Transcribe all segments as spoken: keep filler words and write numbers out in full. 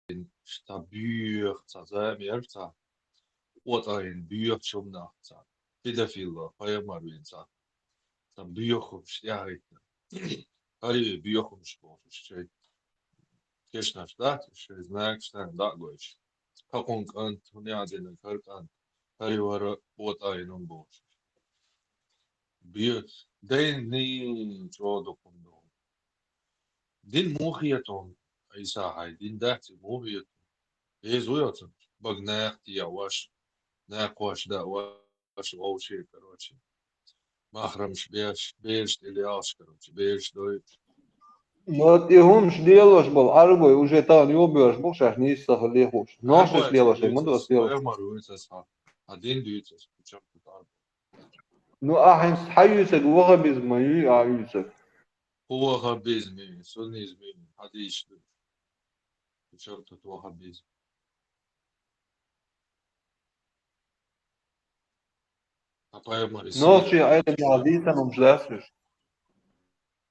цхьа боьха, цхьа зама яра цхьа, къотӀа йина боьхача хӀуманах цхьа, педофило, пайхамар вийна цхьа, цхьа боьха хӀумаш тӀехьахӀиттина. ХӀара а боьха хӀумаш болуш, шайн кешнаш дац, шайн знакаш тӀехь дӀа а гойш. Кхакхун кӀант, хӀун яздина хӀара кӀант, хӀара вара къотӀа йина хӀума болуш. Бе-, дайн чӀогӀа дукха хӀума ду. Дин муха хетон, Ӏийса, хьайн дин дац, муха хетон? Веза ву йоцург, бага наха тӀе яхь ваш, наха кхош да ваш, вовше, короче. Махрамаш беш, бераш тӀе лелаш, короче, бераш дойуш. Но тӀе хӀумаш лелош болу Ӏарбой уже тахана юхабоьрзуш бу шаьш нийса ца хила лехуш. Нохчаш лелош, ма дос лелош. Пайхамар вуьйцу аса, хьан дин дуьйцу аса, чам тут Ӏарбой. Ну, ахьа хьан юьйцург ваххабизм ма юй, ахьа юьйцург. Кху ваххабизм ю, суннизм ю, хьадисаш ду. Чам тут ваххабизм. Хьан пайхамар Нохчийн Ӏеламнаха дийцина хӀумаш дац уьш?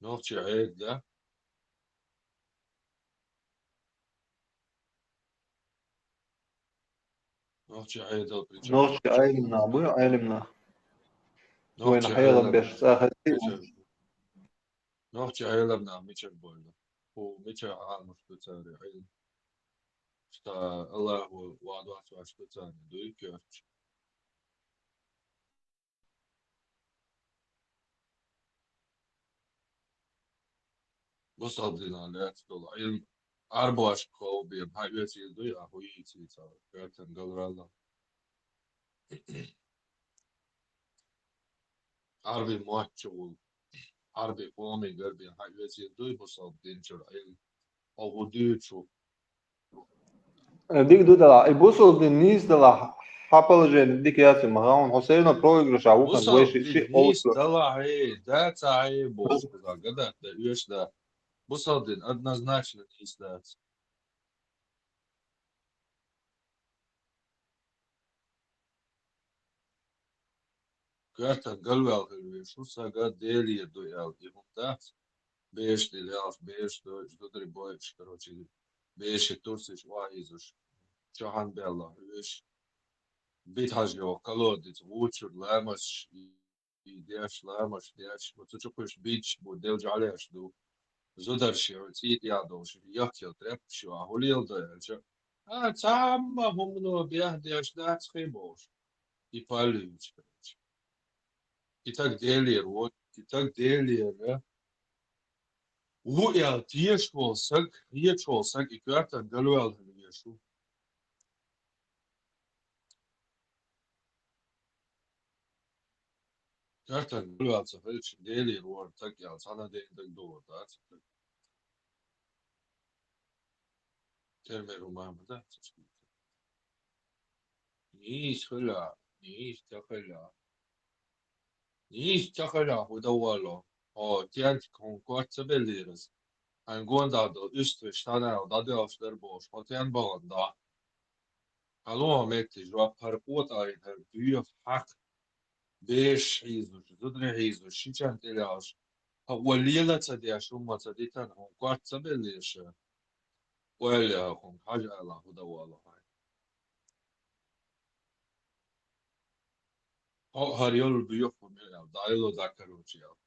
Нохчийн Ӏедал да? Нохчийн Ӏедал при чём? Нохчийн Ӏеламнах бу, Ӏеламнах. Вайна Нохчийн хьелам Ӏелам беш цӀа хазий. Нохчийн Ӏеламнах мичара бойла? Кху мичара Ӏаламаш ду цара Ӏилма? Ша Аллаху вадвас ваш ду царна дуй коьрташ. Бусалба динан лаьцна долу Ӏилма Ӏарбошка хов бен, хьан оьцийла дуй, ахьа хӀун йийций цара, коьртан галваьлла. Ӏарби мотт чу волу, Ӏарби къоман гар бен, хьан оьцийла дуй, бусалба дин чуьра Ӏилма? Хьо хӀун дуьйцу? Э, дика ду делахь. И бусалба дин нийса делахь, хьан положение дика яц, ма хьан, хьо все равно проигрыша ву хьан, вай ши, ши олуш. Бусалба дин нийса делахь, э, дац, э, боху кхузахь, гадат да, оьшуш да. Бусалба дин однозначно нийса дац. Коьртан галваьлла хила везаш ву, сага Делера ду аьлла, и хӀума дац. Бераш тӀе лелаш, бераш дойуш, зударий бойуш, короче, бераш турсиш охьаийзуш, чохь а баьлла, веш, битхьажа йогӀу колодец, вучуьра ламазаш и деш, ламазаш деш, оцу чу кхуьйсуш бийцаш бу, делла жӀаьлеш ду. Зударши, цӀий тӀехь долуш, яккхий тряпкаш ю, ахьа хӀун леладо аьлча, а, цхьамма хӀумано бехдеш дац хи бохуш. И паллица, короче. И таг Делера ву, и таг Делера ву аьлла тешаш волу саг, хеташ волу саг, и коьртан галваьлла хила везаш ву. Коьртан галваьлла ца хилча, Делера ву хӀара таг аьлла, цхьана ден даг догӀур дац. Термер хӀума ма дац. Нийса хила, нийса ца хила. Нийса ца хила, хӀун дан вало? Хьо тенк хӀун кот ца беллера аса? Хьайн гондахь долу уьстагӀаш, шанал дӀадоьлхуш дара бохуш, хьо тен бахана дахь? Хьан лохьа метте жоп, хӀара къотӀа йина, хӀара боьха хьакха, бераш хьийзош, зударий хьийзош, шичан тӀе лелаш, хьо ван лела ца деш, хӀумма ца дитина, хьуна кот ца беллера ша? Ойла яхьа хьуна, хьажа ала, хӀун дан вало хьайн. Хьо хӀара йолу боьха хӀума ю аьлла, дӀайоло дӀа, короче, аьлла.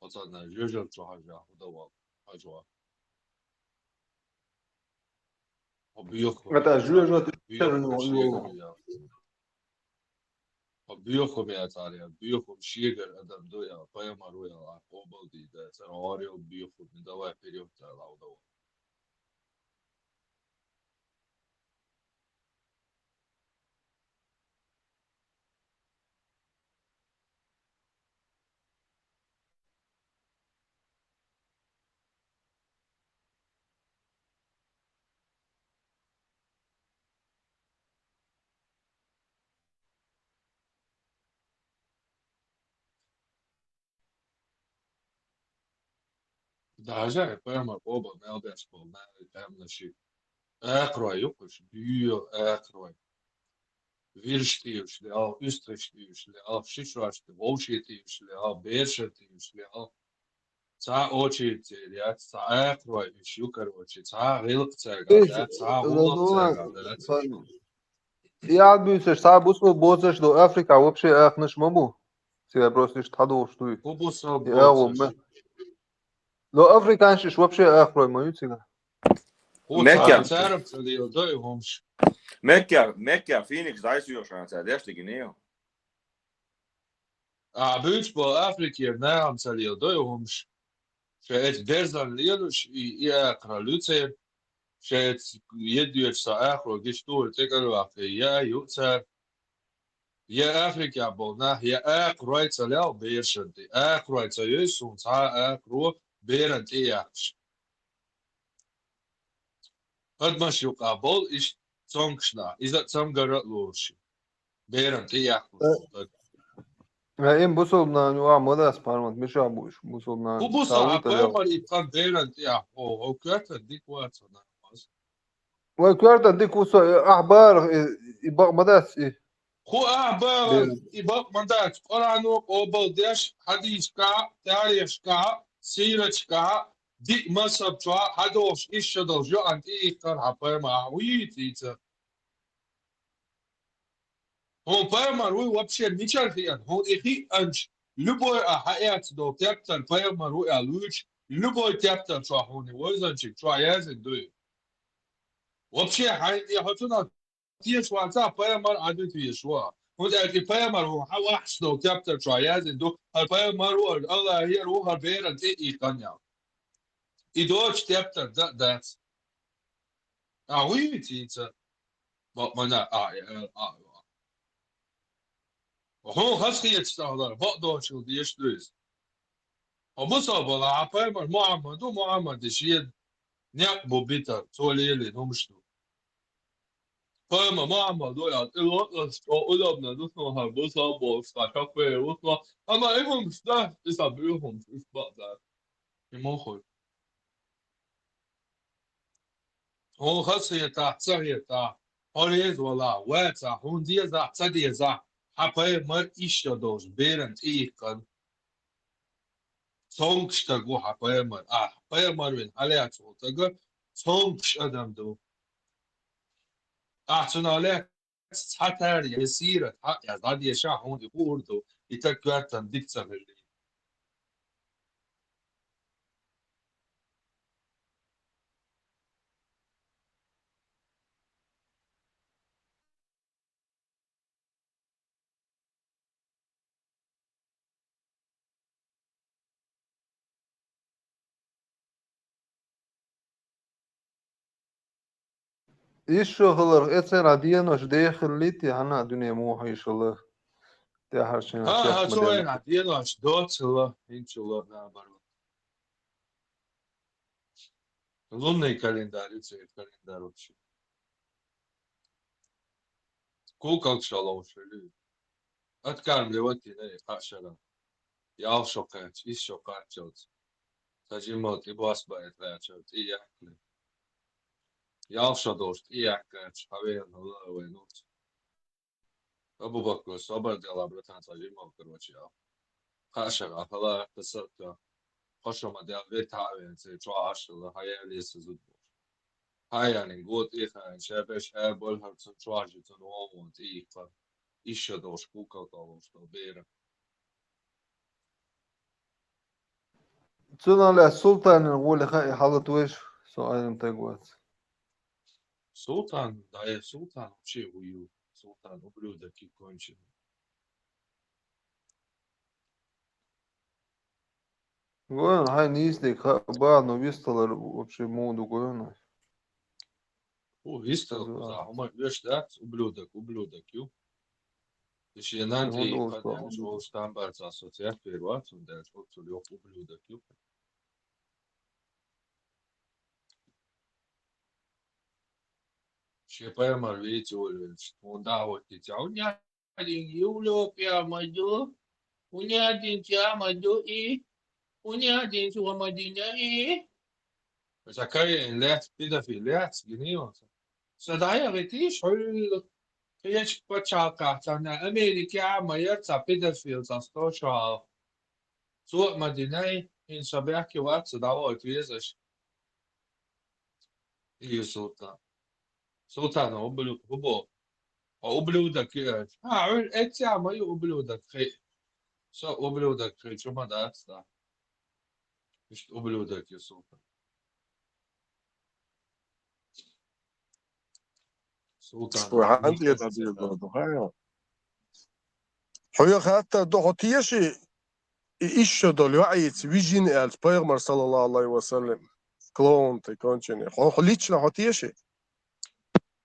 Оцарна жоьжал чу хьажа, хӀун дан вало, хьажа ван. Хьо боьха хӀума АтӀа яц, жоьжал боьха хӀума шегара ю аьлла. Хьо боьха хӀума яц, аьлла, боьха хӀума шегара адам ду аьлла, пайхамар ву аьлла, ахь къобалдийта, цара хӀара йолу боьха хӀума, давай вперёд, аьлла, хӀун дан вало. Даже пайхамар къобал мел беш болу наьллиг къаьмнаши, акхарой ю кхуьш, доьху акхарой. Вирш тӀе йолуш лелахь, уьстагӀаш тӀе йолуш лелахь, шишош тӀе, вовшийн тӀе йолуш лелахь, берашан тӀе йолуш лелахь. цхьа очередь церан яц, цхьа акхарой уьш ю, короче, цхьа гӀиллакх цаьргахь дац, цхьа гӀуллакх цаьргахь дац. Ял буьйцуш, цхьа бусалба боцуш ду Африка вообще акханаш ма бу. Цигахь просто иштта хьадолуш дуй. ХӀун бусалба боцуш? Но африканцаш вообще акхарой ма ю цигахь. ХӀун Мекка. Цара, цара ца леладо и хӀумаш. Мекка, Мекка, Финикс дӀасоьхуш хьан ца деш дигинийо? А, буьйцу бо Африкера нахам ца леладо и хӀумаш. Ша эца берзан лелуш, и, и акхарал ю церан. Ша эца еддоьчу сан акхаро гиш тухур тӀекӀарваккха, я ю цара. Я Африкехь болу нах, я акхарой ца лел берашан тӀе. Акхарой ца йойсу суна цхьа а акхаро беран тӀе яьккхаш. Адамаш юкъа болу иштта цомгуш нах, иза а цамгар а лоруш. Беран тӀе яьккхалуш. Э, ин бусалба нана ю, а, ма дац пармат, миша бу уьш бусалба нана. ХӀун бусалба, а, пайхамар и тхан беран тӀе яьккхо, хӀо коьртан дика вац хьо нах. Вай коьртан дика ву со, э, ахь бара, э, и бакъ ма дац и. ХӀун ахь бара, и бакъ ма дац, Къуръано къобал деш, хьадисашкахь, тарихашкахь, сираташкахь, диъ мазхаб чохь хьадолуш, иштта долуш, йоӀан тӀе иккхар хьан пайхамар, ахь вуьйцу иза? Хьуна пайхамар вуй вообще мичара хиъна? Хьуна и хиъанчу, любой а хьаэцна долу тептар пайхамар ву аьлла вуьйцу, любой тептар чохь хьуна и вайзанчиг чохь яздина дуй? Вообще хьайна тӀе хьо цунах теша вац, а пайхамар Ӏа дуьту везаш ву. ХӀунда аьлча и пайхамар ву хьан вахьаш долу тептар чохь яздина ду, хӀара пайхамар ву, хӀара Аллахьера ву, хӀара беран тӀе а иккхана ял. И доцу тептар дан а дац. А вуьйцу хӀинца? Бакъ ма дац, а, а, а, а. Хьуна хазахеташ тахлар, бакъдолчул деш ду иза. Хьо бусалба вала, хьан пайхамар Мухьаммад ву, Мухьаммаде шен некъ бу битар, цо лелийна хӀумаш ду. Пайхамар Мухьаммад ву аьлла, и ло-, ас чӀогӀа удобно ду суна хӀара бусалба волуш, сан шаквер ву суна, амма и хӀумаш дац, и сан буьйху хӀумаш, уьш бакъ дац. И муха ю? Хьуна хазахетахь, ца хетахь, хьо реза валахь, вацахь, хьуна дезахь, ца дезахь, хьан пайхамар иштта долуш беран тӀе иккхана. Цомгуш стаг ву хьан пайхамар. Ахь пайхамар вина хьан лаьцна волу стага цомгуш адам ду. Ахь цунах лаьцна цхьа тарих я сират хьан а дӀадешахь, хьуна и хуур ду, и стаг коьртан дика ца хилла. Иштта хиларх, эццера денош дехаллийта, хьанна а дуьне муха йиш хилла, тӀаьхьарчу хенахь. ХӀан, хӀан, цо вайна денош доцалла, хӀинцалла, наоборот. Лунный календарь, церан календарь вообще. Кукалкаш ловш велли. Откармливать дина и кхаа шарахь. Ялх шо кхаьчча, исс шо кхаччалц. Сан жимма тӀе бос баийта гӀерташ, тӀе яьккхина. Ялх шо долуш тӀе яьккхича, хьан веана хилла вайн нуц. Абу-Бакр, собар делахь, братан, сан жимма, короче, ял. Кхаа шарахь хала, таса а тоьхна. Кхо шо ма даьлла, вай тӀе а веана, церан чохь Ӏаш хилла, хьан яле сан зуда бохуш. Хьан ялин го тӀе хаийна, шабеш а болу хӀара цунна чохь жи цунна вон вон тӀе иккхар. Исс шо долуш кукалка ловш долу бер. Цунах лаьцна Султанан гӀоле хаьа, хьалат вайша, со айрам таг вац. Султан, да, э, Султан вообще хӀу ю? Султан ублюдок и конченый. Гой хьайн нийса дерг хаа бахьа, но вистхилар вообще муха ду гой хьуна. ХӀу вистхила, хӀума оьшуш дац, ублюдок, ублюдок ю. И шен нанна тӀе иккхар, хӀун долуш, хӀун долуш, там бац, ассоциация вац, хӀунда аьлча оццул йоккха ублюдок ю. Шен пайхамар вийца волавелча, хьуна дӀа а хӀоттийца, хьуна дин Европе ма ду, хьуна дин цӀа ма ду и, хьуна дин цо ма дина и. Аса кайин лаьц, педофил лаьц, гинийо аса. Аса дӀаяхийтийша хьуьлла. Кхечу пачхьалкхахь цхьанна Америкехь а ма яра цхьа педофил, цхьа сто шо хьалха. Цо а ма динай, ХӀинца бехке вац, дӀавахийта везаш. И Султан. Султан, ублю-, хӀу боху? Хьо ублюдок ю аьлча. А, хьуьн эццехь ма ю ублюдок, хи. Со ублюдок хи, чу ма дац, да. Иштта ублюдок ю Султан. Султан, Ой, хьан никъ тӀе ца дӀадийр ца ду, ха? Хьо я хаттар ду, хьо теший, и иштта долу йоӀица вижина аьлча, пайхамар, саллаллаху алейхи ва саллям, клоун ты, конченый. Хьо, хьо лично хьо теший?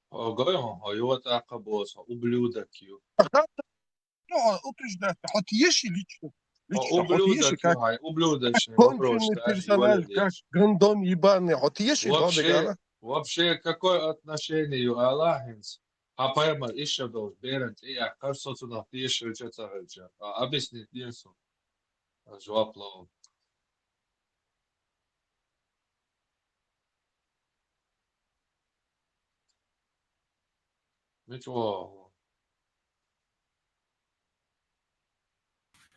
Хьо гой хьо, хьо ю тӀаккха боху, хьо ублюдок ю. Ну, а, утверждать, хьо теший лично? Хьо лично хьо теший, ублюдок ю, как хьай, ублюдочный вопрос, конченый да, персонаж, как гандон ебаный, хьо теший, хьо вообще, дагана? Вообще, какое отношение ю ала хӀинца? Хьан пайхамар иштта долчу беран тӀе яьккхар со цунах тешаш хилча а, ца хилча а? А, объяснить ден со. А, жоп ло. Мича вогӀу?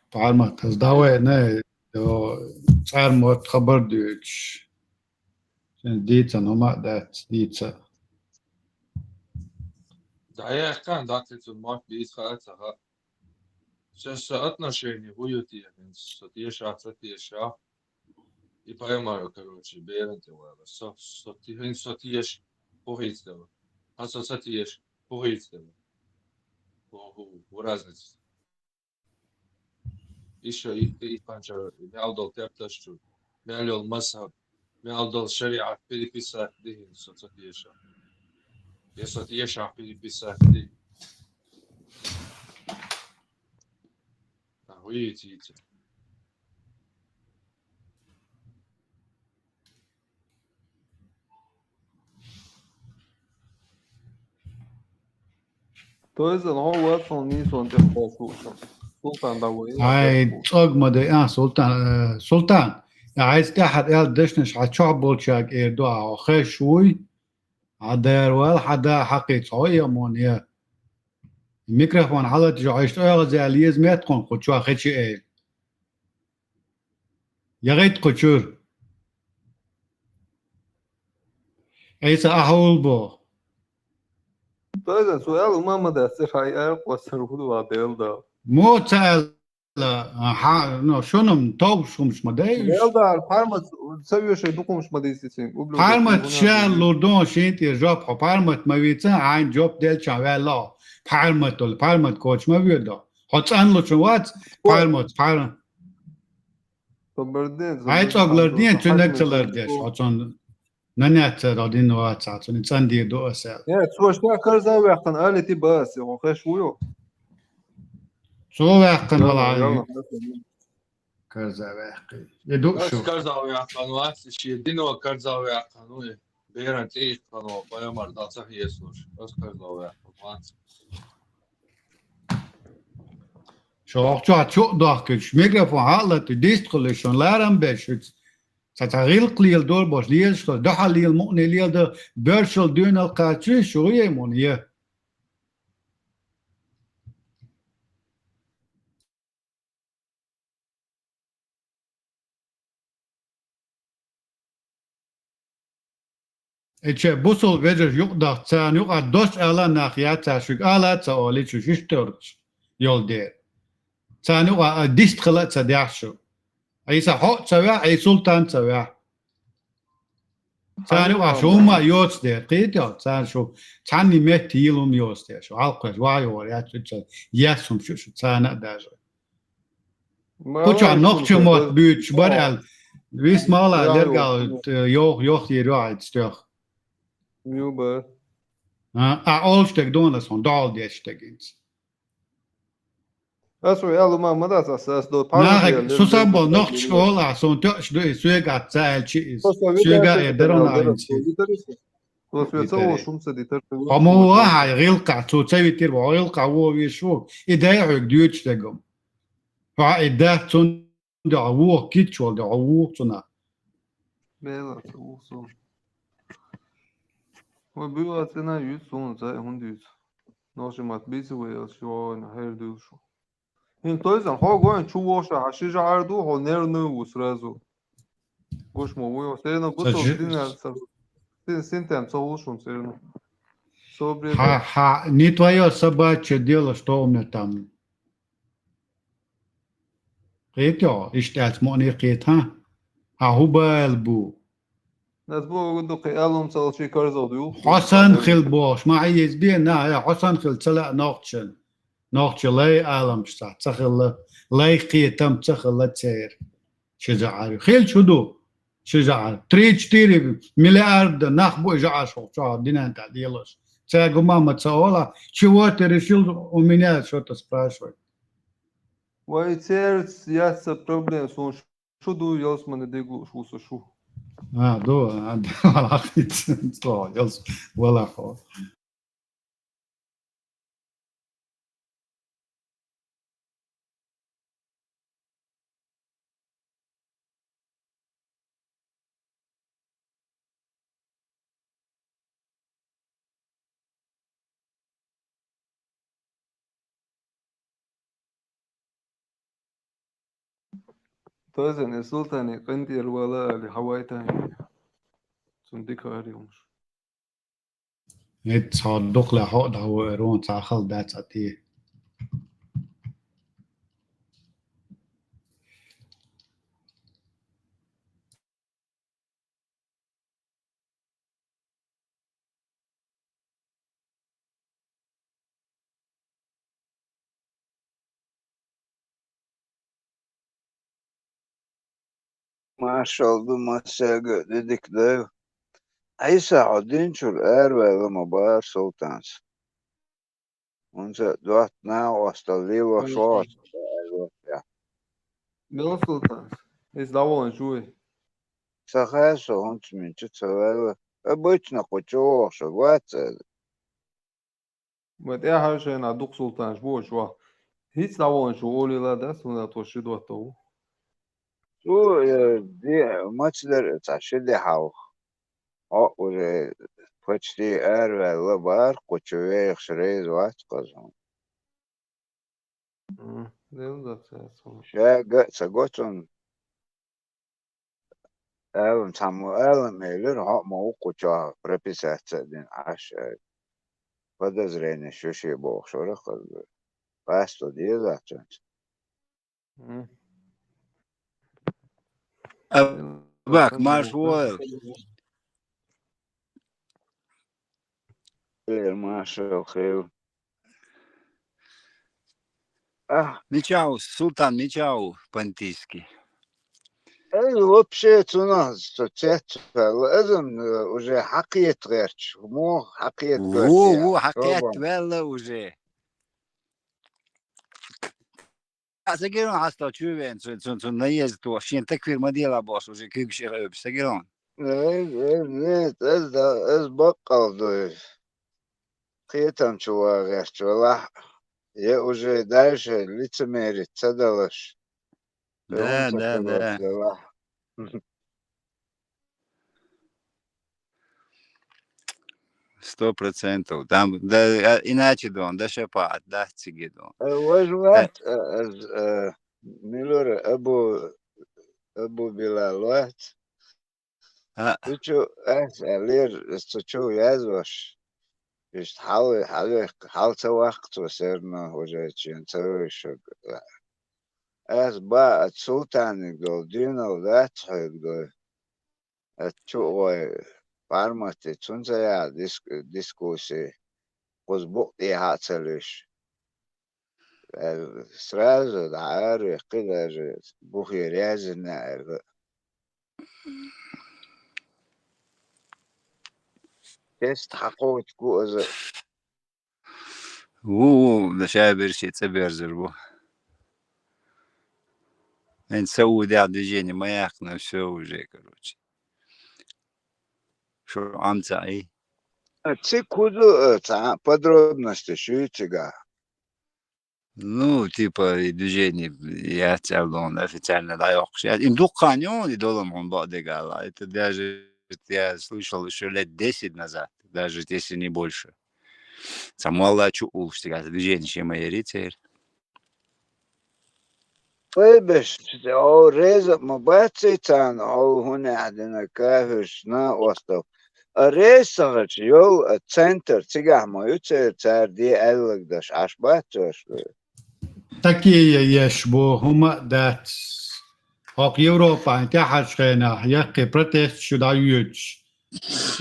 Пармат, ас давай, не, йо, цӀармот хабар дуьйцуш. Шен дийцан хӀума а дац, дийца. ДӀаяьккхина, дӀа кхин цунна мотт дийца хаа ца хаьа. Сейчас со отношение хӀу ю те, со тешахь, ца тешахь. И пайхамар, короче, беран тӀе вала. Со, со те-, хӀинца со теша, хӀу хийцаделла. Хьан со ца теша, хӀу хийцаделла. ХӀу, хӀу, хӀу разница. Иштта и, и панча мел долу тепташ чу, мел йолу мазхаб, мел долу шариат переписать дихина со ца теша. Я со тешахь переписать ди. А, хӀу йийца, йийца. Тойзан, хьо вацахьа нийсонан тӀе кхочуш ву шу. Султан, давай. Ай, цӀог ма дай, а, Султан, э, Султан, я хьайца тӀаьхьара аьлла дешнаш хьан чохь болчаьрга эр ду, а, хьо хезаш вуй, хьан дара вала, хьан да хьакхийца хьо а муна я. Микрофон хьалатта жо хьайшта оьгӀазъяьлла еза меттахуна кху чохь хечи айла. ЯгӀайта кху чуьра. Ӏийса, ахьа вул боху. Тойзан, цо аьлла, хӀума ма дац, церан хьайн аьлла, кхоссар хӀун ду, ва Делан Дала? Мо ца аьлла, хьа-, ну, шуна-м товш хӀумаш ма дай уьш. Делан Дала, пхьармат ца вешай дукха хӀумаш ма дийци цуьнга. Пхьармат шел лур ду, шен тӀера жоп хьо пхьармат ма вийца, хьайна жоп делча ваьлла хьо. Пхьармат долу, пхьармат коча ма воьду. Хьо цӀанлучун вац, пхьармат, пхьар-, Хьайн цӀог ларден, цуьнан ца лардеш, хьо цунна нанец ца дӀадина вацахь, цунна цӀандийр ду аса аьлла. Э, цо шен карза ваьккхина, али ти баси, хьо хезаш вуй? Цо ваьккхина вала. Карза ваьккхи. И ду шу. Ас карза ваьккхина вац, шен дино карза ваьккхина ву. Беран тӀе иккхина ву, пайхамар дӀа ца хьесалуш. Ас карза ваьккхина вац. Шу хьо чохь чу а дохкуьйтуш, микрофон хьалатта, дистхуьлуш, шуна ларам беш, шуьца цхьа-цхьа гӀиллакх леладора бохуш, лелаш хилла, дуьхьал лела мукъане леладо, боьршал дуьйналла кхаччуьйш, шу гӀуй муна е. Эче бусул вежарш юкъадахча, царна юкъа дош ала нах яц, цара шуьга ала а ца олий, шу шиш тӀоргуш йолу дела. Царна юкъа а дистхила а ца дехьа шу. Ӏийса, хьо а ца вехь, Ӏийса, Султан а ца вехь. Царна юкъа шу хӀумма а йоцу дела, кхетий хьо, царна шу цхьанний метта йийла хӀума йоцу дела, шу хьалкхоьжуш ваха йогӀур яц, цуьнца ес хӀума шу, шу царна а даже. Кху чохь нохчийн мотт буьйцуш бара аьлла, вист ма вала лергал йох, йох йийр ю хьайца тоьхна. Ю бара. А, ахь олуш дерг дуьйна ас хьуна, дӀахьал деш дерг хӀинца. Ас ву аьлла ма, ма дац ас, ас до нахе, су сам бо нохчашка ола ахь, суна тоьаш ду и, соьга а ца аьлчи иза. Соьга а эр дара нахе хӀинца. Со соьца ву шум ца дитар. Хьо ма ву хьайн гӀиллакхахь, цо ца витира, хьо гӀиллакхахь ву веш ву. И дай хьоьга дуьйцуш дерг хӀума. Хьо и дац цунна дуьхьа вуха кийча волу дуьхьа вуха цунах. Бела, ца вуха цунах. Вай буьйла цӀена юьйцу суна, ца и хӀунда юьйцу? Нохчийн мотт бийца вай аьлла, ши вогӀийна хьер дуьйла шу. ХӀинца тойзан, хьо гойн чу вогӀуш ахь, ши жаӀар ду, хьо нервный ву сразу. Гуш ма вуй, всё равно ца гуш жи- син-, син-, син тем ца улшун всё равно. Собри Ха, да. Ха, не твоё собачье дело, что у меня там. Кхетё, иштта аьлча, муъне кхета, хьан? Хьан хӀун бала бу? Нас бу гуду кхи алум цал ши карзал ду. Хьо сан хил бохуш, ма хьайиз бе, на, я хьо сан хил ца лаьа нохчан. Нохча лай аламаш ца, ца хилла, лай кхетам ца хилла церан. Ши жаӀар. Хилча хӀун ду? Ши жаӀар. Три-четыре миллиарда нах бу и жаӀаш хӀокху чохь динан тӀехь лелош. Цаьрга ма ма ца ола, чего ты решил у меня что-то спрашивать? Вай церц яц ца проблема, сон шу ду, ялсмане деглуш ву со шу. А, ду, а, ду, валахиц, ца, ялс, валахо. Тозан, э, Султане къинтӀера вала али, хьавайтан. Цунна дика ари хӀумаш. ХӀинца хьо дукхале хьо а дӀавоьур ву, цхьа хала дац Ӏа те. Маршалла ду массаьрга а, дика дойла. Ӏийса, хьо динчуьра араваьлла ма бара, Султанс. ХӀунда аьлча доттагӀ накъостал лелош ву хьо. Мила Султанс? Иза дӀаволланчу вуй? Ца хаьа со, хӀунда мича ца ваьлла. Обычно кху чу вогӀуш вац иза. Ма тӀаьхьара шайна дукха Султанаш бу оцу чохь. ХӀинца дӀаволланчу олийла дац, хӀунда тхо ши доттагӀ ву. Цо, э, де-, мацлера цхьа ши де хьалха. Хьо уже почти араваьлла бара, кху чу вехаш реза вац кхуза. М, дела дац, яц хьуна. Ша ган а ца го цунна. Алам цхьаммо алам элира, хьо а ма ву кху чохь прописаться а дина Ӏаш аьлла. Подозрение шу шен бохуш вара хаза. Пасто деза цуьнца. М. Абак, марш войла. Маршалла хила. А. Мича ву, Султан, мича ву понтийский? Эй, вообще, цунах со цецваьлла. Азам, э, уже хьакхета гӀерташ. Муха хьакхета гӀерташ? Ву, ву, хьакхета ваьлла уже. А, ца гира хьан стаг чу веана, цу, цу, цу наезд тоха, шен такфир ма делахь бохуш, уже куьйгаш ира оьбуш, ца гира хьуна? Э, э, нет, аз да, аз баккъал ду. Кхетам чу вагӀерчу велахь, я уже дальше лицемерить ца далаш. Да, да, да. Сто процентов. Там, да, а, иначе дон, да шапаат, да, циги дон. Э, вож вац, э, э, э, милора Абу, Абу Билал вац. А. Цу чу ас, а, лер, цу чу язваш. Иштта хьал, хьал, хьал ца ваккха цо серна, уже чен ца вешаг. Ас ба, а, Султаниг дол, динал дац хьоьга дой. Э, чу вай пармати цунца яхьа диск-, дискуссии, кхуза букъ тӀехьа а ца луьйш. Э, сразу дӀа ара веккхи даже бухе резина аьлла. Тест хьакхочу гу аза. Ву, ву, ша берш и цӀа берзар бу. ХӀинца Саудехь движение ма яьккхина, всё уже, короче. Шу Ӏам ца Ӏий? А ци куду, э, цхьа подробности шуьйцигахь? Ну, типа, и движение яц аьлла, официально дӀайоккхуш яц. Им дуккха хан ю, и долу хьуна бакъдерг аьлла. Это даже я слышал ещё лет десять назад, даже если не больше. Цхьа молла чу уллуш тигахь движение шен ма яри церан. Пайбеш, хьо реза а ма бац царна, хьо хӀунда аьлча дина кафирш на остал. А реза ца хилча, йол а центр цигахь ма ю церан, цара де аьлларг деш Ӏаш бац ош. Такие еш бу, хӀума а дац. ХӀокху Европан тӀаьхьарчу хенахь яккхий протест шу дӀайоьдуш,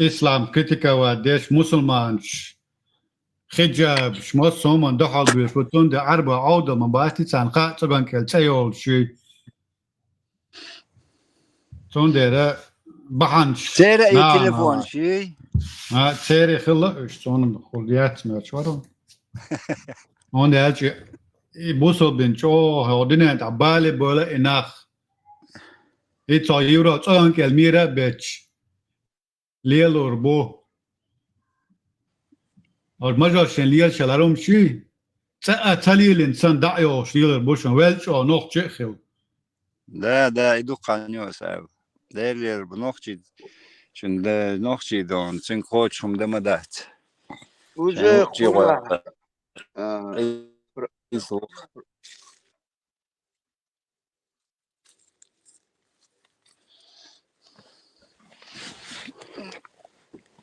ислам критиковать деш, мусульманаш хиджабаш, массо а хӀуманна дуьхьал буьйш бу, цундела Ӏарбой Ӏовдал ма бац царна, кхаа цӀоган кӀел цӀе йолуш юй. Цундела бахьанаш Церан и нана телефонаш юй? А, церан хилла уьш, цунна хул яц моьттуш вара. ХӀунда аьлча и бусулбин чӀогӀа хьо дуьнен тӀехь бале а бевлла и нах. И цо Европа цӀоган кӀел мийра а бетташ лелор бу. Ош мажор шен лелаш хилар хӀума ший? ЦӀа а ца лелийна санна дӀа а йогӀуш лелар бу шуна, вел чӀогӀа нохчи а хила. Да, да, и дукха хан ю аса аьлла. Дера лелар бу нохчий, шуна да, нохчий дона, цуьнга кхочуш хӀума дан ма дац. Уже шен нохчий хуьлахь, гӀо-, а, и, пр-, и слух.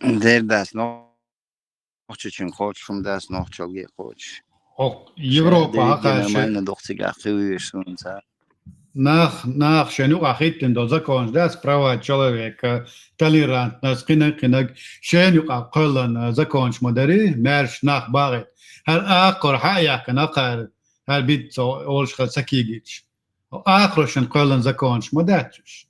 Дера дац, нохчичун кхочуш хӀума дац, нохчалге кхочуш. ХӀокху Европа хьакхаьчча, нормально доху цигахь кхин вуьйш суна цара. Нах, нах шен юкъахь хӀиттина долу законаш дац, права человека, толерантность, кхинаг, кхинаг, шен юкъахь кхоьллан законаш ма дарий, маьрша нах багӀийта. ХӀара акхар хьа а яьккхина кхара, хӀара бидца олуш хила ца кийгийташ. Акхарошна кхоьллан законаш ма дац уьш.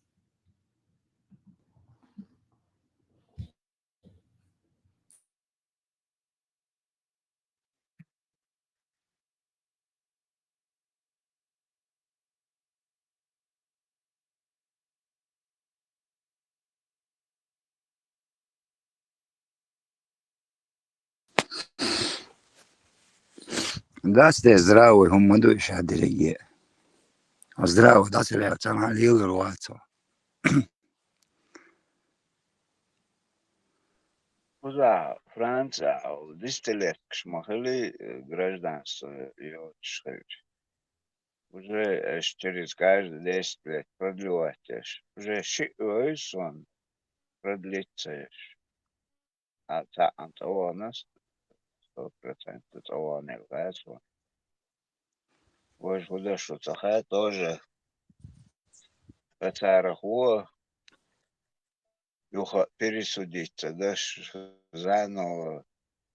Дац те здравый хӀума ма ду иша дерриге. Здравый дац ваьлла, цхьана лелар вац хьо. Кхузахь Францехь дистиллеткаш ма хили, э, гражданство йоцуш хилча. Уже аш через каждые десять лет продлевать еш. Уже шиъ вевза суна продлиться еш. А цхьаъ цӀа вахана, сто процентов цӀа вахана ю гӀазо. Важа хӀун даш ву ца хаьа тоже. Ткъа царах ву юха пересудить ца даш, заново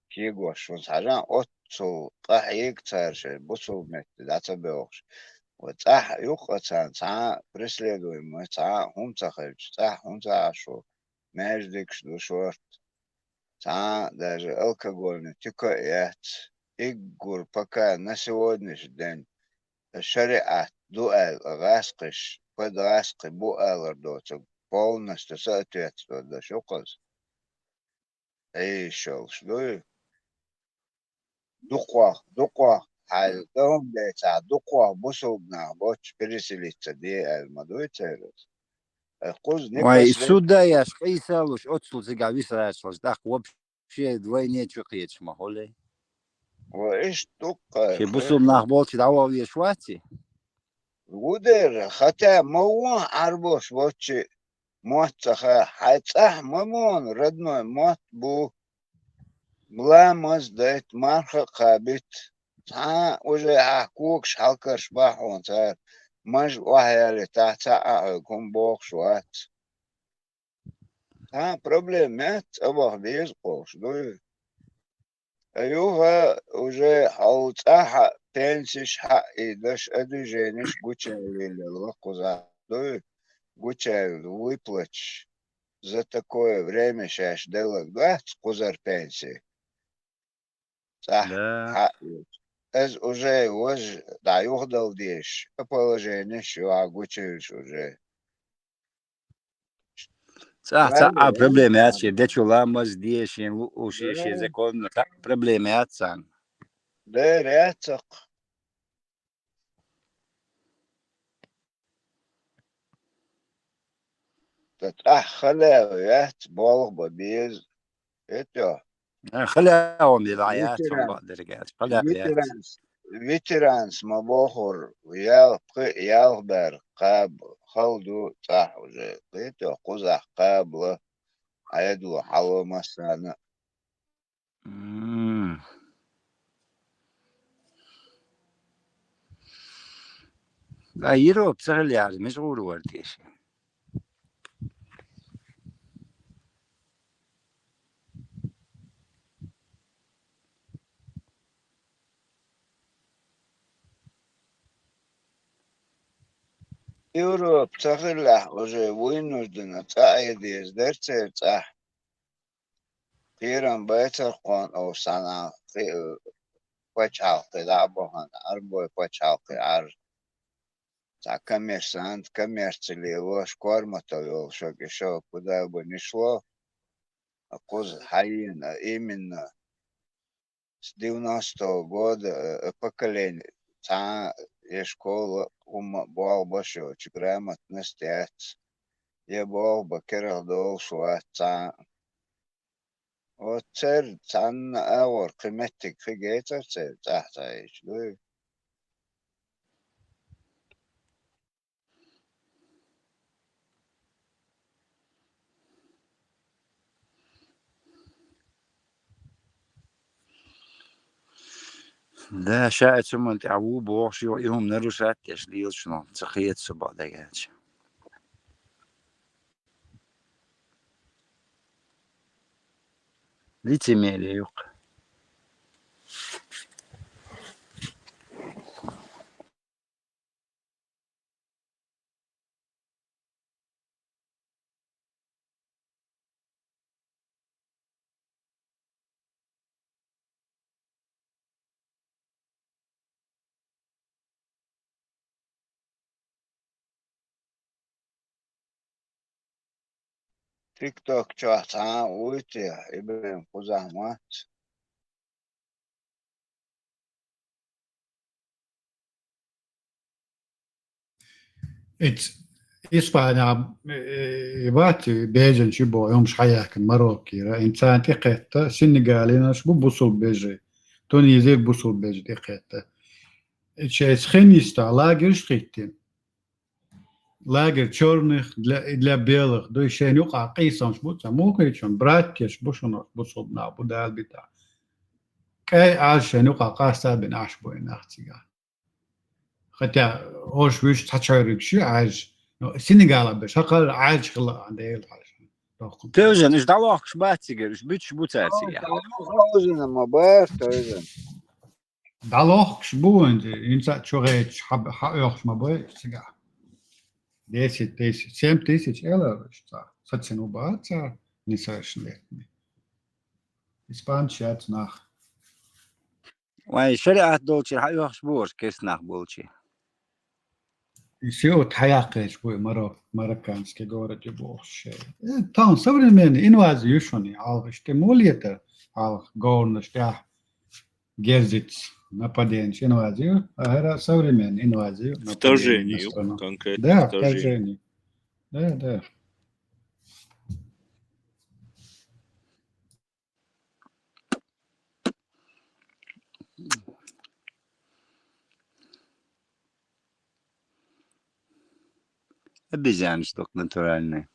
кегош, вон схьажан оццул къахьега цара шайн бусулба метте дӀа ца боьлхуш. Ва цӀахь юккъа царна цхьа а преследуемый, цхьа а хӀума ца хилча, цӀахь хӀунда ца Ӏаш ву, маьждигаш ду шорта. Цхьа а даже алкогольный тюка а яц. Иггур пока на сегодняшний день шариӀат ду аьлла гӀаскхиш, под гӀаскхи бу алар доцург полностью соответствовать даш ю кхуза. Ӏийшалш дуй? Дукхох, дукхох, хьайла дан хӀума децахь, дукхох бусулба нах боццуш переселиться де аьлла ма дуй церан? Э, кхуза Вай, никас суд а еш, къийсалуш, оццул цигахь виса гӀерташ, тӀаккха вообще вайне чу кхеташ ма хуьлий. Ва иштта дуккха. Шен бусулба нах болчу дӀавала везаш вац и? Ву дера, хотя ма вон Ӏарбош воцчи мотт ца хаьа, хьайн цӀахь ма мону, родной мотт бу. Ламаз дайта, марха а кхабита. Цхьа а уже хьан когаш хьалкарш бахьа хьуна цара, мажа охьаялийтахь цхьа а хьоьга хӀума бохуш вац. Цхьа а проблема яц, цӀа ваха деза кхуш, дуй? Юха уже хьо цӀахь а пенсиш хьаъ и даш а движениш гучаевлла кхузахь, дуй? Гучаевлла выплаташ за такое время шаьш деллаг дац кхузара пенси. ЦӀахь хьаъ йолчу. Иза уже важа дӀа юхадала дезаш, а положениш юха гучуьйлуш уже. ЦӀахь цхьа а проблема яц шен, дечу ламаз де шен, луъу шен, шен законна цхьа а проблема яц царна. Дера яц цхьаккха. Ткъа цӀахь халаьо яц, болх бан беза. ХӀетте? Халаьо мила яц, хьо бакъдерг аьлча. Халаьо яц. ветеранс ма бохур, ялх, пхи, ялх бер кхаба хала ду цӀахь уже. Кхетий, кхузахь кхабала, Ӏедало хьало массарна. М. Ай, Европа ца хилла яхьар, мича гӀур вара теша? Европа ца хиллехь, уже вынужденно цӀа Ӏе деза дара церан цӀахь. Кхерам байцархьона, оха санна кхи-, пачхьалкхе дӀа а бахана, Ӏарбой пачхьалкхе Ӏар. Цхьа коммерсант, коммерци лелош, Корматов йолуш, кху шу куда бы ни шло, кхуза хьаена, а именно с девяностого года, э, поколение, цхьа а я школа хӀумма а болх беш йоцуш, грамотность яц, я болх бан керла долуш вац цхьа а. Оцу церан цхьанна а агӀор кхин меттиг хи гецара церан цӀахь ца Ӏийча, дуй? Да, ша а цу ман тӀехь ву бохуш, юха и хӀума нарушать деш лелачунах ца кхета со бакъ дагахь. Лицемерие ю-кх. ТикТок чохь цхьа а вуй те, ИбрахӀим, кхузахь вац? Эц-, Испанехь, э, бац, беженцы боху, хӀумаш хьаяьккхина Мароккера. Ин царна тӀекхетта, сенегалинаш бу бусулба бежи, Тунизера бусулба бежи тӀекхетта. Эцу шайца хин йиста лагерьш хӀиттина. Лагерь чёрных для, и для белых. Дуй шайна юкъахь къийсамаш бу цхьа мухийчун, братьяш бу шуна, бусулба нах бу Дала битахь. КӀай Ӏаж шайна юкъахь къаста а бина Ӏаш бу и нах цигахь. Хотя ош вуьш цхьа чойриг ши Ӏаж. Ну, сенегалахь беш, хӀокхара Ӏаж хила а Дела хьажа. Тевжан, уьш дӀалохкуш бац цигара, уьш буьтуш бу цара цигахь. Тевжан ма бара, тевжан. ДӀалохкуш бу вайн, хӀинца а чу гӀечаш хьа-, хьаоьхуш ма бай цигахь. Десять тысяч, семь тысяч эла уьш цхьа. Сацина ву бац цара несовершеннолетний. Испанцаш яц нах. Вайн шариӀат долчуьра хьаоьхуш бу уьш, керста нах болчий. И сиот хьаяккхийча бу и Марок-, марокканский город ю бохуш шайн. Э, тахана современный инвази ю шуна и хьалха, иштта муха летара хьалха говнаш тӀехь герзиц, нападениш инвази ю, а хӀара современный инвази ю, нападение на страну. Вторжение ю, конкретно. Да, вторжение. Вторжение. Да, да. Обезьяны штук натуральные.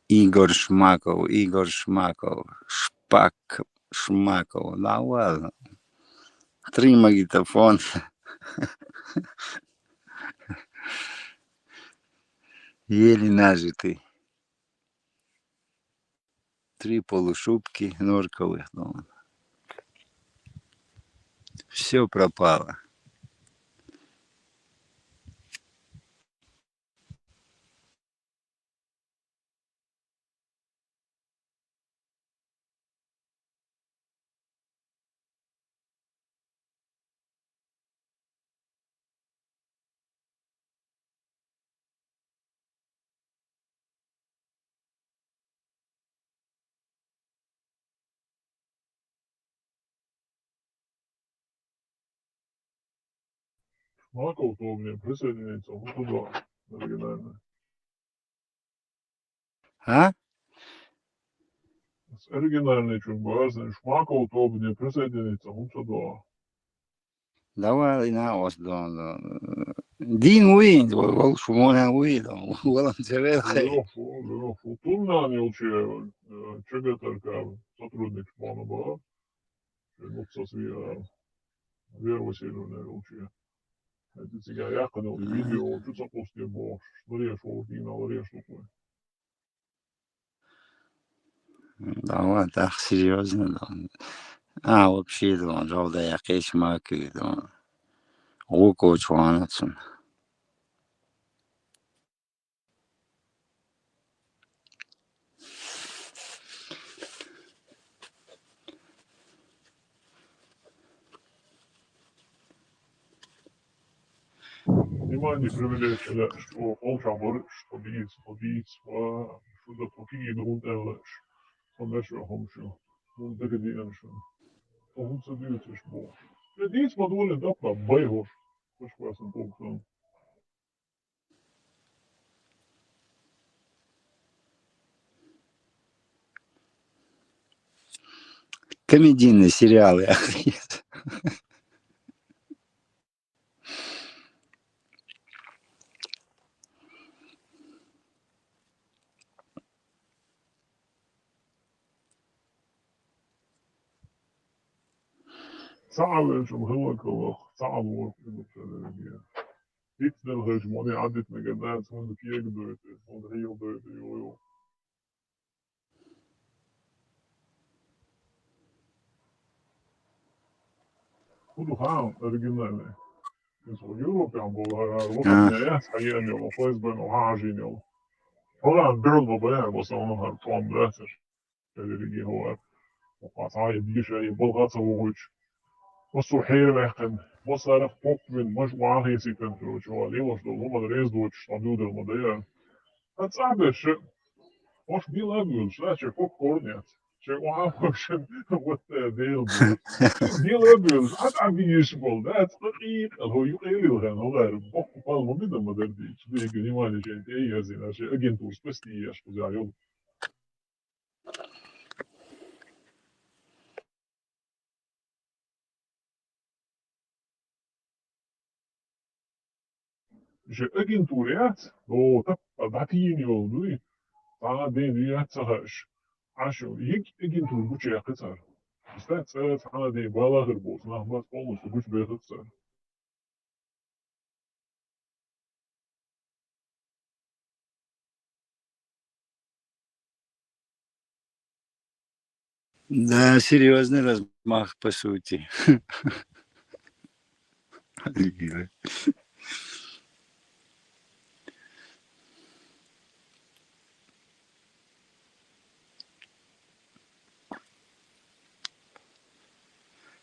Игорь Шмаков, Игорь Шмаков, Шпак Шмаков. Да ладно. Три магнитофона. Еле нажитый. Три полушубки норковых, ну. Все пропало. Шмаков тобне присоединиться, ну, туда, оригинальный. А? С оригинальный чунгбарзин, Шмаков тобне присоединиться, ну, туда. Давай, на, ос, дон, дон. Дин уин, вол, вол шумона уин, дон, волонтеры. Лёшу, лёшу. Туннан юлче, э, чегатарка сотрудник шмона ба. Ну, со свия, Вера Васильевна, короче. Это тебя яхану видео, что запустил, бо, что реш, вот, и на реш, такой. Да, вот, так серьезно, да. А, вообще, да, жалда я кеш макы, да. Око чуанацун. Внимание привлечь, да, что он там говорит, что бить, что бить, а, что да, какие друг делаешь, что дальше, а, хомчу. Ну, так и делаешь. Он садится, что. Надеюсь, подводит, да, по байвош. Очень классно, пунктом. Комедийные сериалы. Цаален шум хылакалах, цаал ворк. Ит дел хэш моне адит мегадац, он киек дует, он хил дует, йо, йо. Худу хаан оригинальный. Из Европе ам бол, а, вот, а, я, я, я, я, ФСБ, ну, а, жинил. Холланд, Берлин, бабая, в основном, хар, там, да, религия, ховар. Ва цаи дишаи, балгъа ца вугъуч. Ва сухӀер вяхъин, ва сарах поппин, маж вахъи сикан, короче, ва леваш дол, ва мад рез доч, там дудер мадая. А цабер ше, ош дил абюл, ша че кок корнят. Че ва вообще, вот, э, дел. Дил абюл, а там видишь бол, да, цакъи, а хо юкъели хан, хо гар, бок пал мамида мадар ди, чуди внимание, че, эй, я зина, че агентур спасти, я ж кузарил. Же агентур яц, о, тап, а датин йол дуй. Цана ден яц цахаш. Ашо, ик агентур гуче яхцар. Иста ца цана ден балагыр бос, нахмат полностью гуч бехцар. Да, серьезный размах, по сути.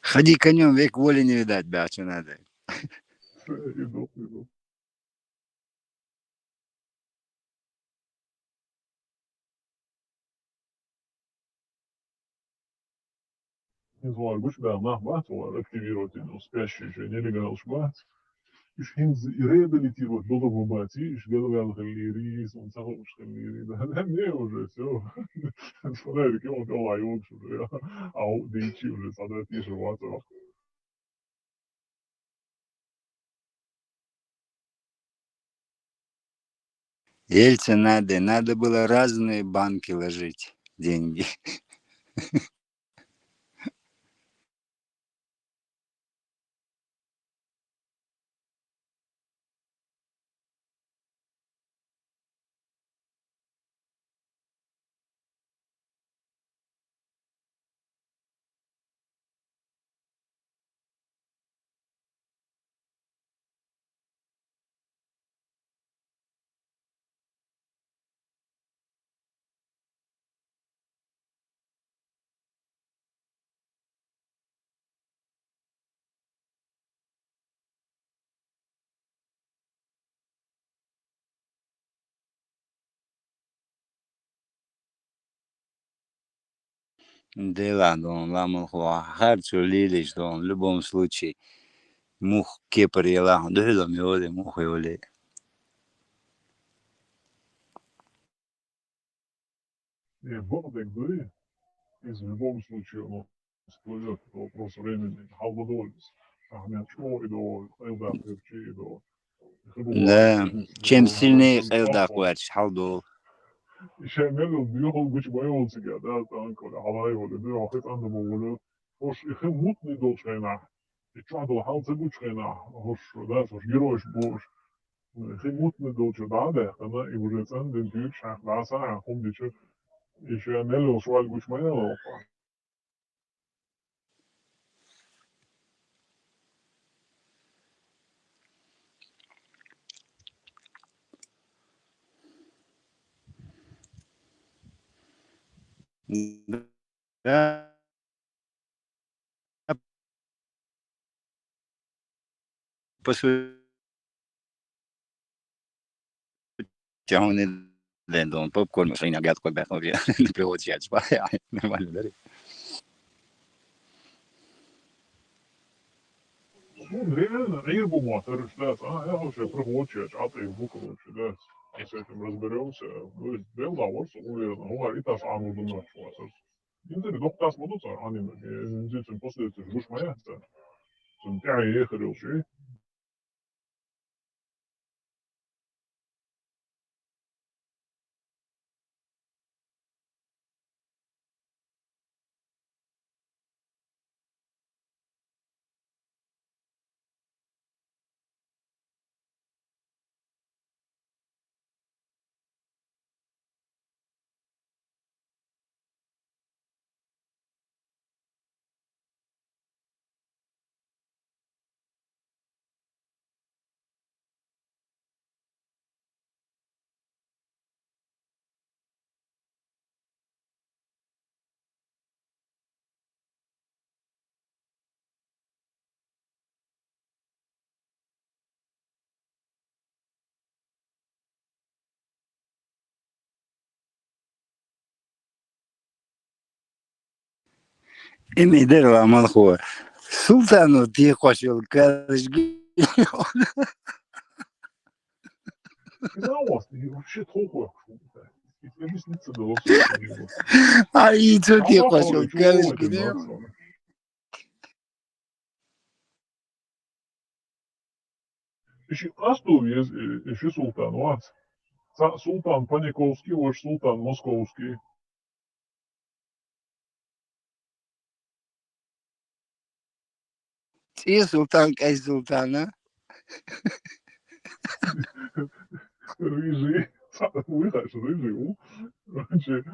Ходи конем, век воли не видать, бля, что надо. Иду, иду. Из вар гуч бя нах бац, вар активировать ин спящий же нелегалш бац. Иш хинз реабилитировать додо бац, иш гелгал хеллири, сон сахуш хеллири, да, да, не, уже всё. Смотри, ки он кала юкш уже, ау, дейчи уже, сада тише ваца. Ельцин надо, надо было разные банки ложить деньги. Дела дон, ламал хва, харцо лилиш дон, в любом случае. Мух кепар ела, духилом йоли, мух йоли. Э, богдек дуй, из в любом случае, ну, всплывёт, это вопрос времени. Халбадолис. Ахмед чо идо, элда херчи идо. Да, чем сильнее элда кварч, халдол. Иши мелу бюхол гуч байол цига, да, танко, алай воли, да, хит анда боли. Хош, ихи мутный дол шайна. И чё дол хал ца гуч шайна. Хош, да, хош, героиш бош. Ихи мутный дол чё, да, да, она и уже цен ден тюк шах, да, са, хум дичу. Иши мелу шваль гуч майна лопа. Да. По сути, он и лендон, попкорн, машина, гад, кот, бэхо, не приводит, нормально, да? Ну, реально, ир бу мотор, да, а, я вообще приводит, а ты бу, короче, да, с этим разберемся. Ну, сделал, вот, уверен, говорит, а сам уже наш мотор. Инзери дохтас модуца аниме. Инзери последствия жуш маяца. Сун тя ехерил ши. Им идер ламал ху. Султану ти хошул карышги. Куда у вас? И вообще толку. Объясниться дало. А и что ти хошул карышги? Иши асту ез, э, иши султан вац. Са султан Паниковский, ваш султан Московский. Ци султан, кай султана? Рыжий. Выходишь, рыжий, у? Короче,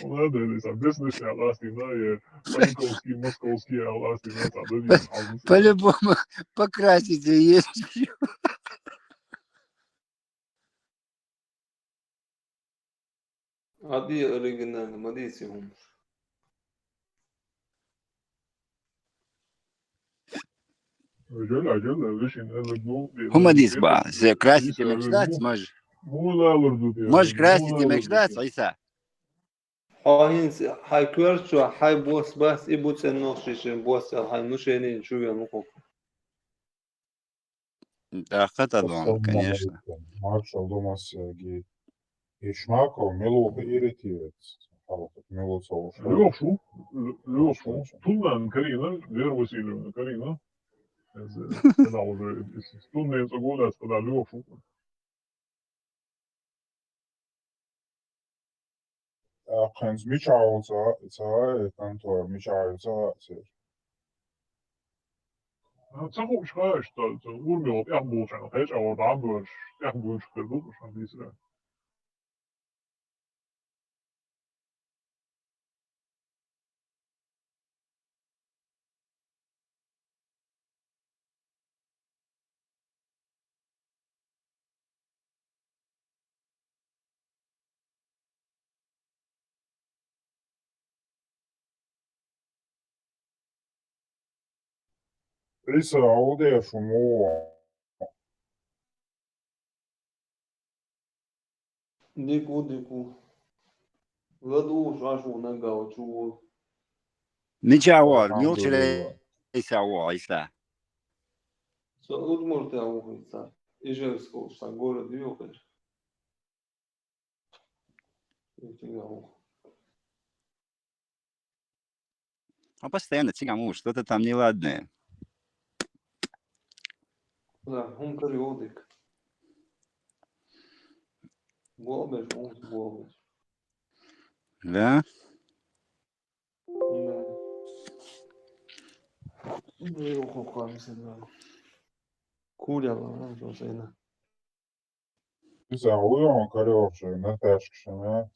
ладно, не знаю, без носа, а ласти, да, я Паниковский, Московский, а ласти, да, там, да, не знаю. По-любому покрасить есть. Ади оригинальный, мадиси хумш. Хумадис ба, зе красить мечтать, мож. Мож красить мечтать, Иса. Хай хинс, хай кверчо, хай бос бас, и буцен нохшишин бос, хай нушенин чувен мукок. Да, хата дон, конечно. Маршал дома Сергей. Ишмако, мелу иритиец. Мелу цауш. Лёшу, Лёшу. Туннан Карина, Вера Васильевна Карина. Когда уже, туннан года, когда Лёшу. Акханца мича ву ца, ца, э, контора, мича ву ца, ца. Ца хууш хаш, ца, ца, урмио тӀехбулча, хеш, а вот амбуш, тӀехбулча, хер бу, ша мисра. Ӏийса, Ӏовдеша шу мо? Дику, дику. Ладу шашу нагал чу. Ничего, милчре Ӏийса, Ӏийса. Со Удмуртия ухица. Ижевского, что город Юхер. А постоянно цигаму, что-то там неладное. Да, он периодик. Голбеш, он голбеш. Да? Да. Ну, и ухо, кажется, да. Куряла, а, что за. Ӏийса, уйон кариохча, Наташка шана.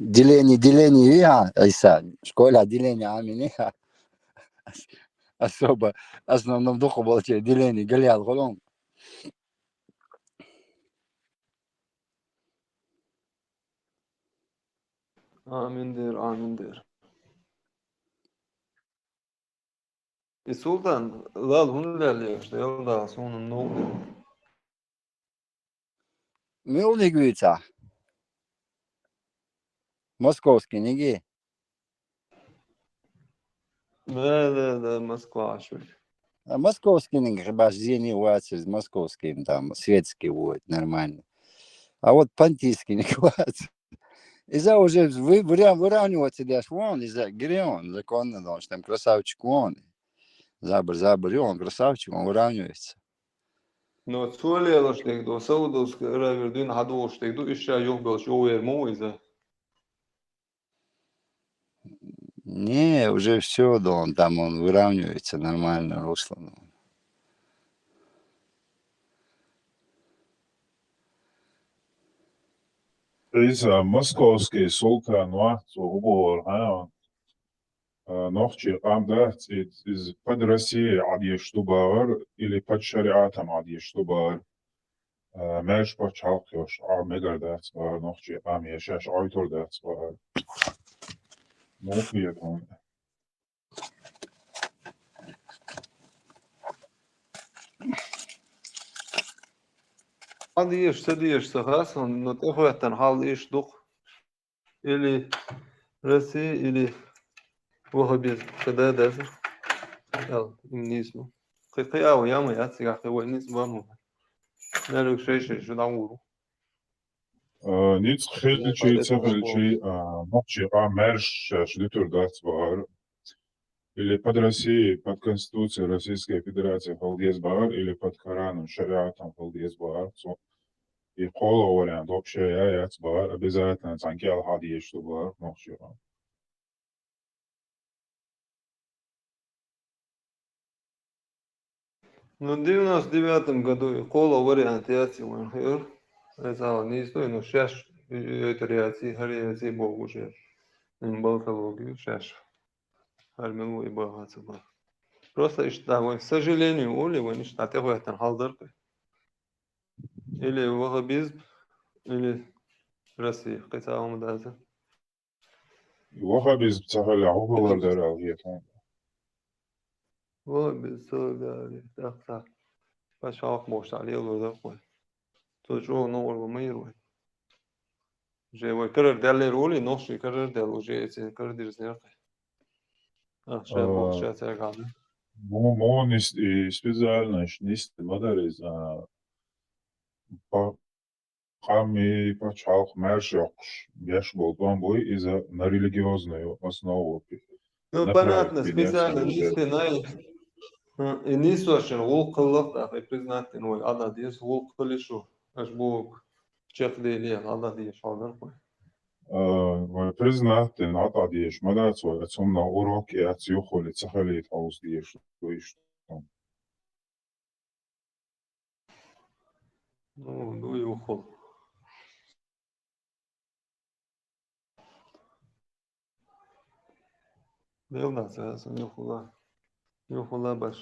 Деление, деление, я, Ӏийса. Школа деление, а меня. Особо, основном духу было деление, галиал голом. Амин дер, амин дер. И Султан, лал хӀунда лелаш, Дала суна нугӀ. Муьлниг вуьйца? Московский ниги? Да, да, да, Москва аш вуьйцу. А московский ниги хи баш зени вацар, московский там светский вот, нормально. А вот понтийский ниги вац. Иза уже вы-, выря-, выравниваться деш вон, иза гирион, законно, потому что там красавчик вон. Забр, забр, и он красавчик, он выравнивается. Но цо лелаш дегду, Саудовская Аравия дуьйна хьадолаш дегду, иша юхбелш ювер му иза. Не, уже всё, да он там, он выравнивается нормально, русло, ну. Ӏийса, московский султан вац, цо хӀун бохура хьан, а, нохчий къам дац, и-, иза под Россией Ӏадеш ду бахар, или под шариатом Ӏадеш ду бахар. А, маьрша пачхьалкх йолуш Ӏа мегар дац бахар, нохчий къам я шаьш Ӏойтур дац бахар. Муха хета хьуна? Хьан дезаш, ца дезаш ца хаьа суна, но тӀехӀоьттина хьал иштта ду-кх. Или Россия, или ваххабизм. Ца да деза. Ал, им нийса ма. Кхин кхин а ву, я ма яц, цигахь кхин вай нийса ма ма. Нервиг шай-шай шу дӀагӀур ву. А, ницкъ хилчий, ца хилчий, а, нохчий къам маьрша шаьш дуьтур дац бахар. Или под Россией, под Конституцией Российской Федерации хила деза бахар, или под Кораном, шариатом хила деза бахар. Цо и кхоалгӀа вариант вообще я яц бахар, обязательно цхьана кӀел хьадезаш ду бахар нохчий къам. Ну, в девяносто девятом году и кхоалгӀа вариант яц и вайн хир. Иза ала нийса ду, ну, шаьш, э, это яц, хӀара яц бохуш яц. М, болтология шаьш. ХӀара мила ву и баха ца баха. Просто иштта вайн, к сожалению, ули вайн иштта тӀехӀоьттина хьал дар-кх. Или ваххабизм, или Россия. Кхин цхьа хӀума дац. Ваххабизм ца хилча, хӀун хилар дара аьлла хета хьуна? Ваххабизм ца хилча, тӀаккха цхьа пачхьалкх бохуш цхьа лелор дара-кх вай. Цо чӀогӀа новкъарло ма йира вай. Уже вай карара даьллера ули, нохчий карара даьлла, уже эцен карадирзинера-кх. Ах, ша бохуш, ша цаьрга хьажа. Мо-, мо нис-, и специально нисде ма дара иза, а, па-, къам и пачхьалкх маьрша йоккхуш беш болу тӀом буй, иза на религиозную основу. Ну, на понятно, праве специально принятие. Нисде най. Хм, и нийсочун гӀулакх хилла, тӀаккха и признать дина вай Ӏадда деза, гӀулакх хилла шу, аш боху чекхдели Ӏадда деза хьал дара вай. А, вай признать дина Ӏадда дезаш ма дац вай, а цунна урок яц юхули ца хилийта хьовса дезаш ду иштта. Ну, ду юхул. Делна ца сан юхула. Юхула баш.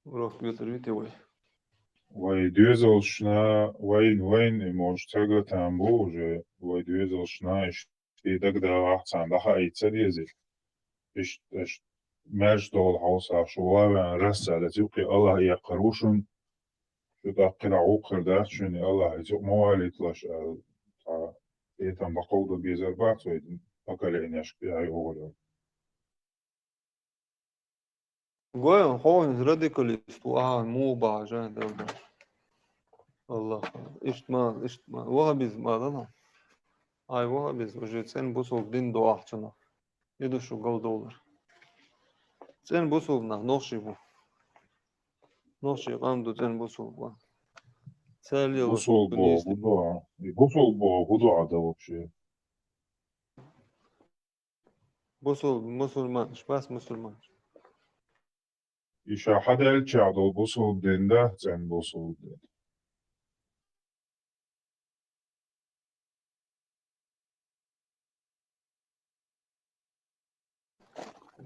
Урок бетар вите вай. Вай доьзалшна, вайн, вайн, и, может, цагатан бу уже, вай доьзалшна, иш И дагадалахь царна дӀахаийта ца деза. Иштта, иштта маьрша долу хьовса, шу ван расса дац, юккъе Аллах эккхар ву шуна. Шу тӀаккха кхидӀа вукхар дац шуна, и Аллах иза юкъа ма валийталаш, аьлла, цхьа этам бакъалла безар бац вай поколенешка тӀехь йогӀур. Гой, хьо хӀинца радикалист ву, ахьа муха бахьа жан делла. Аллах. Иштта ма, иштта ма. Ваххабизм ма дан. Ай, ваххабизм уже цӀена бусулба дин до ахь цунах. И ду шу галдовлар. ЦӀена бусулба нах нохчий бу. Нохчий къам ду цӀена бусулба. Царел Бусулба бу боху хӀун ду, а? И бусулба боху хӀун ду Ӏада вообще? Бусул-, мусульманаш, бас мусульманаш. И ша хьадаьллачех долу бусулба дин да, цӀена бусулба дин.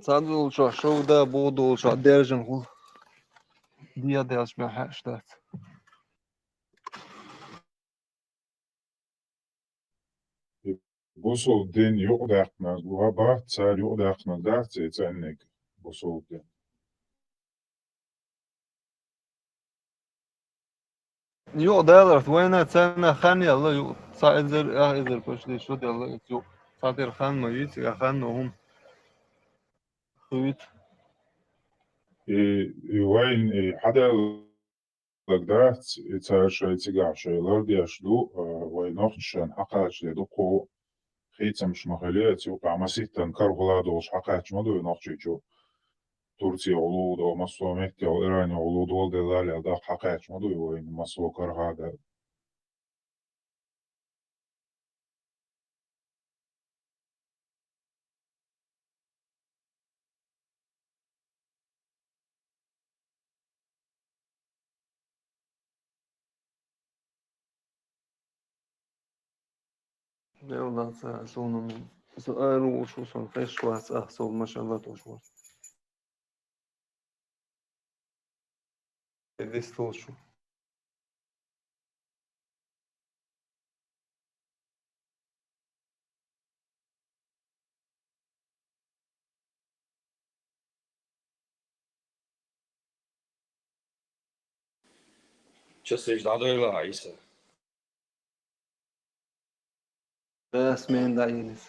Цхьадолчохь шовда, боху долчохь даьржина хӀу. Дия даьлча мехь хьаьаш дац. Бусулба дин юкъадаьккхинарг ва бац, цара юкъадаьккхинарг дац и цӀенниг бусулба дин. Юкъадаларх вайна царна хан яьлла, ю-, цхьа эзар, ах эзар почти шо даьлла, ю-, цхьатера хан ма вийца, я хан но хӀума хуьйцу. И, и вайн, и хьадаьлла дац, и цара шайн цигахь шайн лардеш ду, а, вай нохчашна хьакхачале дуккха хийцамаш ма хили, цу юкъахь маситтан карахула долуш хьакхаьча ма ду и Нохчийчу. Турция гӀуллу до, массо а метте, Иране гӀуллу долу делла, аьлла, даккха хьакхаьча ма ду и вайна, массо а карахь а даьлла. Делла ца суна, со аьлла ву шу, сон хеш вац, ах, со машалла тош вац. Вистул шу. Часаш дӀадойла, Ӏийса. Да, смена дӀаелира.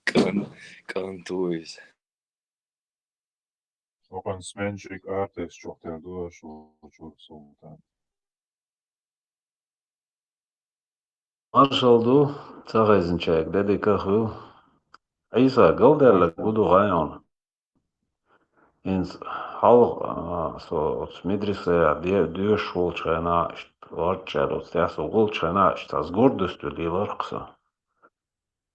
КӀан-, кӀант ву иза. Окхунна сменщик артест чохь тера ду аша волчуьра, Султан. Маршалла ду, ца хезначаьрга де дика а хуьлда. Ӏийса, галдаьлларг хӀун ду хьайна? ХӀинца хьалха, а, со оцу медресехь де-, доьшуш волчу хенахь, иштта ларччара оцу тӀехь со волчу хенахь, иштта цхьа гордостью лелара-кх со.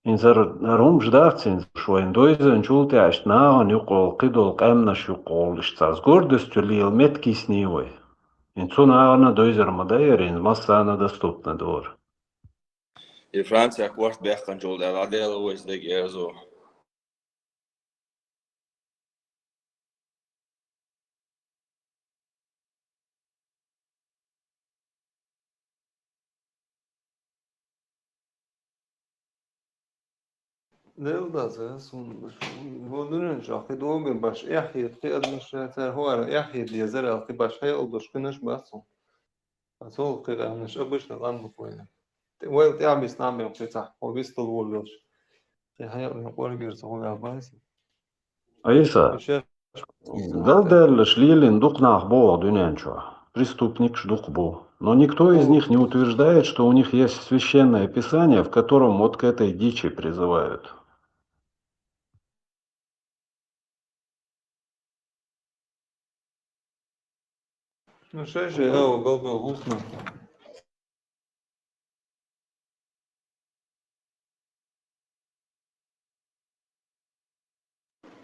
ХӀинца хӀара, хӀара хӀумаш дац хӀинца, уьш вайна дойзанчул тӀаьхьа иштта нахана юккъехула, кхидолу къаьмнаш юккъехула, иштта цхьа гордостью лела меттиг йисний вай. ХӀинца цу нахана дойзар ма дайара, хӀинца массарна доступна дара. И Францехь корта баьккхинчул тӀаьхьа дӀаделла вайца дерг эрзо. Делла дац, э, сун, сун, бо дуьнен чохь кхин догӀу бен баш эхь хета, кхин адамаш цара хӀора эхь хета дезара аьлла, кхин баш хьекъал долуш кхинаш бац хьуна. Ткъа цул кхин къаьмнаш обычно къам бу вайна. Вайл тӀаьхьа бисна бен кхин цхьа, хьо вистал воллуш. Кхин хьекъал къоргера ца хӀума аьлла бац. Ӏийса, галдаьлларш лелийна дукха нах бу оха дуьнен чохь. Преступникаш дукха бу. Но никто из них не утверждает, что у них есть священное писание, в котором вот к этой дичи призывают. Ну, шесть же, я уголовный гуф на.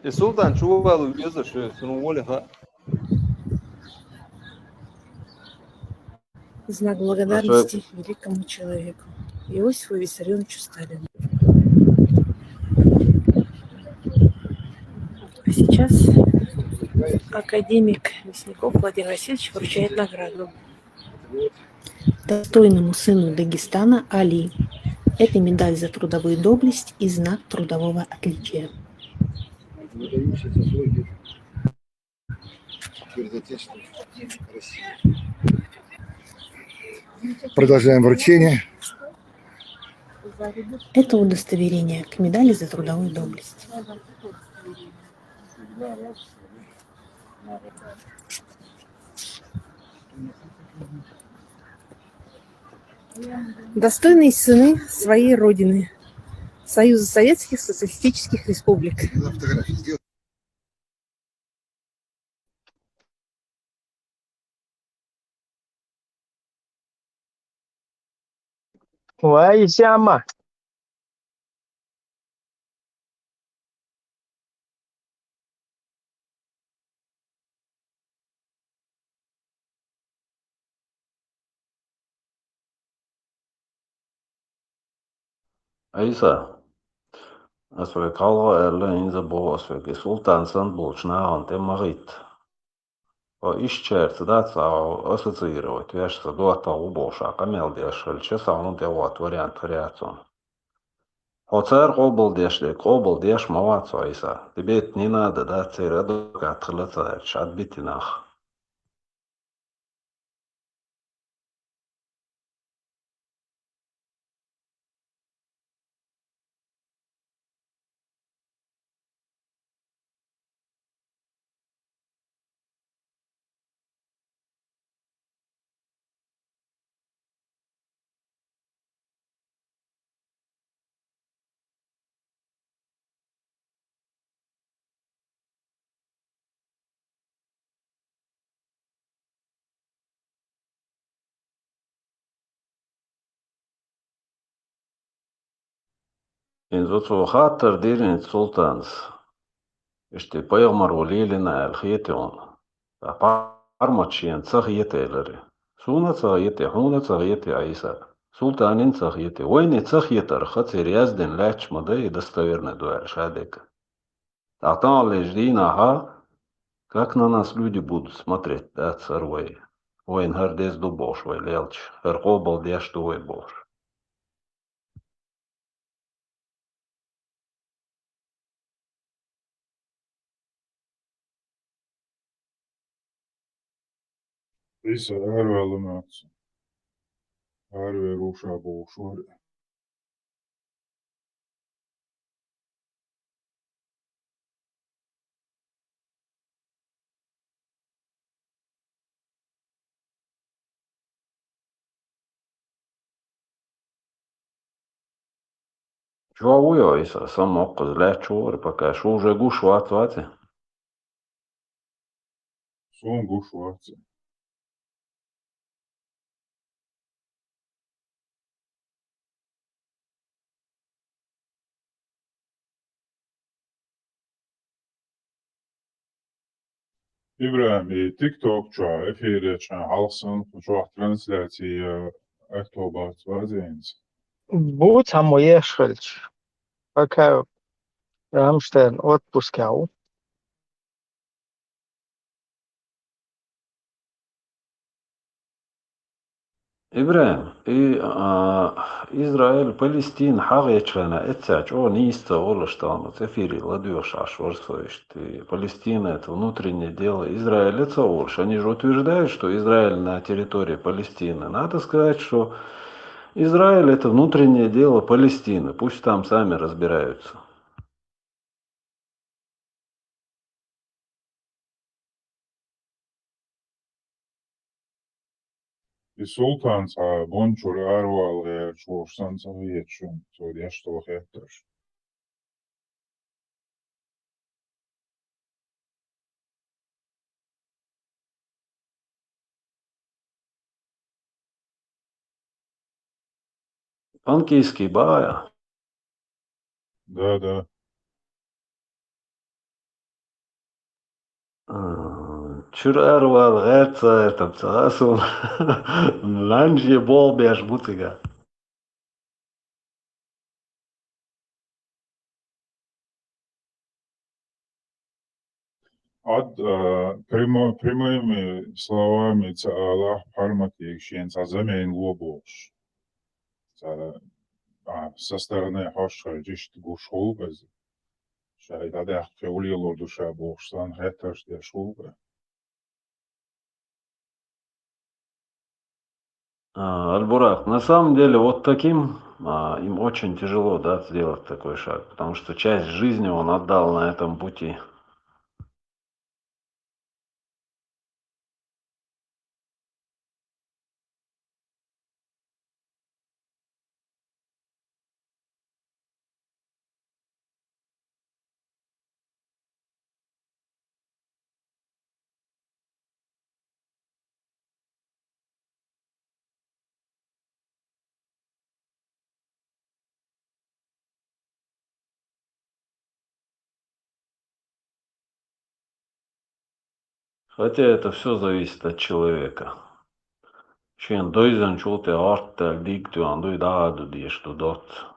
И Султан, чего валу веза, что я сунул воля, ха? Знак благодарности великому человеку Иосифу Виссарионовичу Сталину. А сейчас академик Мясников Владимир Васильевич вручает награду достойному сыну Дагестана Али. Это медаль за трудовую доблесть и знак трудового отличия. Выдающиеся заслуги перед Отечеством, Россией. Продолжаем вручение. Это удостоверение к медали за трудовую доблесть. Достойные сыны своей Родины, Союза Советских Социалистических Республик. Вай, Сяма. Айса, ас вай калга аьлла, инза боху ас вайга, Султан санна болчу нахана тӀе ма гӀитта. Хьо ишттачаьрца дац, а ассоциировать веш, сан доттагӀа ву бохуш, а къамел деш хилча, сан хьуна тӀе вотта вариант хир яц хьуна. Хьо цара къобалдеш дерг къобалдеш ма вац хьо, Айса. Тебе это не надо, да, церан адвокат хила ца гӀерташ, отбитый нах. ХӀинца цо хаттар дира хӀинца Султанас. Иштта пайхамар ву лелийна аьлла хетий хьуна? Ткъа пармат шена ца хетий лари? Суна ца хетий, хьуна ца хетий, Айса? Султанина ца хетий? Вайна ца хетарх, церан яздина лаьтташ ма дай, и достоверный ду аьлла шадерг. ТӀаккха таханлерчу дийнахьа, как на нас люди будут смотреть, дац хӀара вай? Вайна хӀара деза ду бохуш вай лелча, хӀара къобалдеш ду вай бохуш. Иса араваьлла маца. Аравер ву ша бохуш вара. Чо ву йо, Иса, сан моккхаза лаьтташ ву вара, пока шу уже гуш вац, вац и? Суна гуш вац. ИбрахӀим, и TikTok чохь эфире чохь хьалха санна кху чохь трансляция, э, ахто бац ваза хӀинца? Бу цхьаммо еш хилча. Пока Рамштайн отпускехь ву. ИбрахӀим, и, а, Израиль, Палестина хьагӀечхьана эццехь чӀогӀа нийса ца олуш, тахана оцу эфире ладоьгӀуш Ӏаш вара со иштта. И Палестина — это внутреннее дело Израиля ца олуш. Они же утверждают, что Израиль на территории Палестины. Надо сказать, что Израиль — это внутреннее дело Палестины. Пусть там сами разбираются. И Султан цхьа бончуьра аравала гӀерташ волуш санна ца хеташ, цо деш долу хеттарш. Анкийский баья? Да, да. А, чуьра аьрвала гӀерца это ца асул. Ланжи болбеш буцига. Ад, а, прямо-, прямыми словами ца алахь, хьарматег шен ца замена ло бохуш. Ца, а, со стороны хьош хьажа иштта гуш хул беза. Шай дӀадаьхкхе улелур ду ша бохуш, сан хеттарш деш хул бе. А, Аль-Бурак, на самом деле, вот таким, а, им очень тяжело, да, сделать такой шаг, потому что часть жизни он отдал на этом пути. Хотя это всё зависит от человека. Шен дойзанчул тӀе гӀортта диг тоьхна дуй, дӀа а ду деш ду доцца.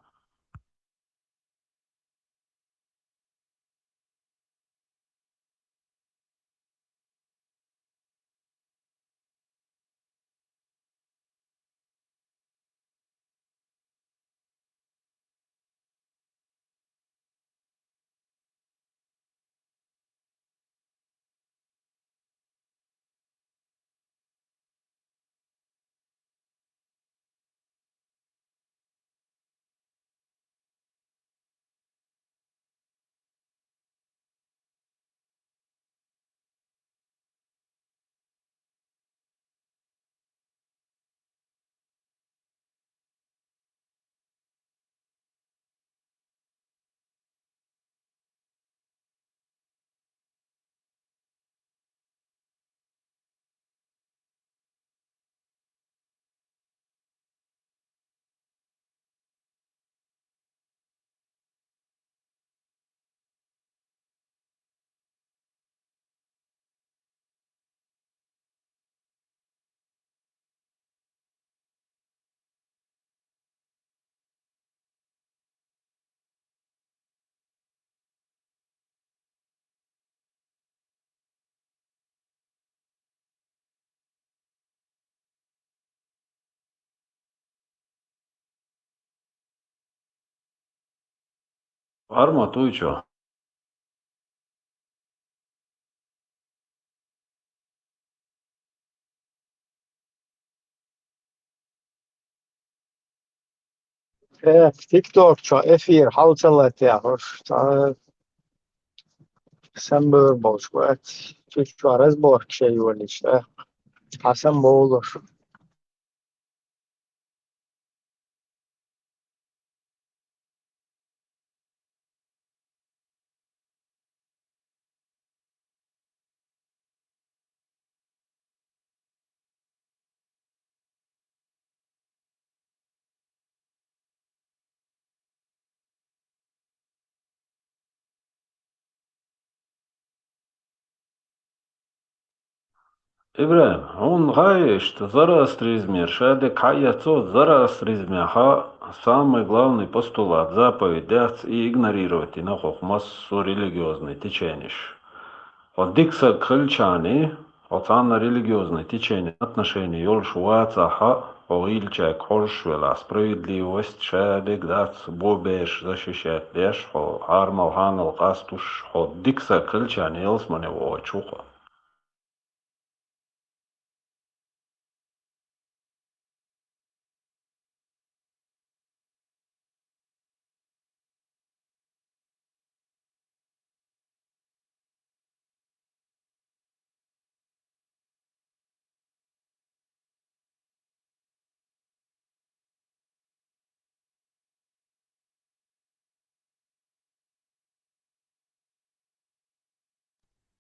Арма туй чо. Э, тикток чо эфир хьал ца латта яхаш, цхьа самбур болчу вац. Чу чу разборка шей йолийча, да? Хьасан бовлуш. ИбрахӀим, хьуна хаьа иштта, зороастризмера ша дерг хьаэцо, зороастризмехь самый главный постулат, заповедь дац и игнорировать йина хӀокху массо а религиозный теченеш. Хьо дика саг хилчахьана, хьо цхьанна религиозный течени отношени йолуш вацахь, хьо гӀийлачаьрга хьожуш велахь, справедливость ша дерг дац, бо бераш защищать деш, хьо хьармал хьанал къастуш, хьо дика саг хилчахьана ялсамане воцуш ву хьо.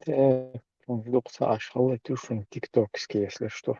Так, он вдруг Саша, хала тюшин тиктокский, если что.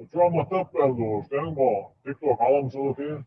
Ochoa matapel do, tengo TikTok, how long so tin?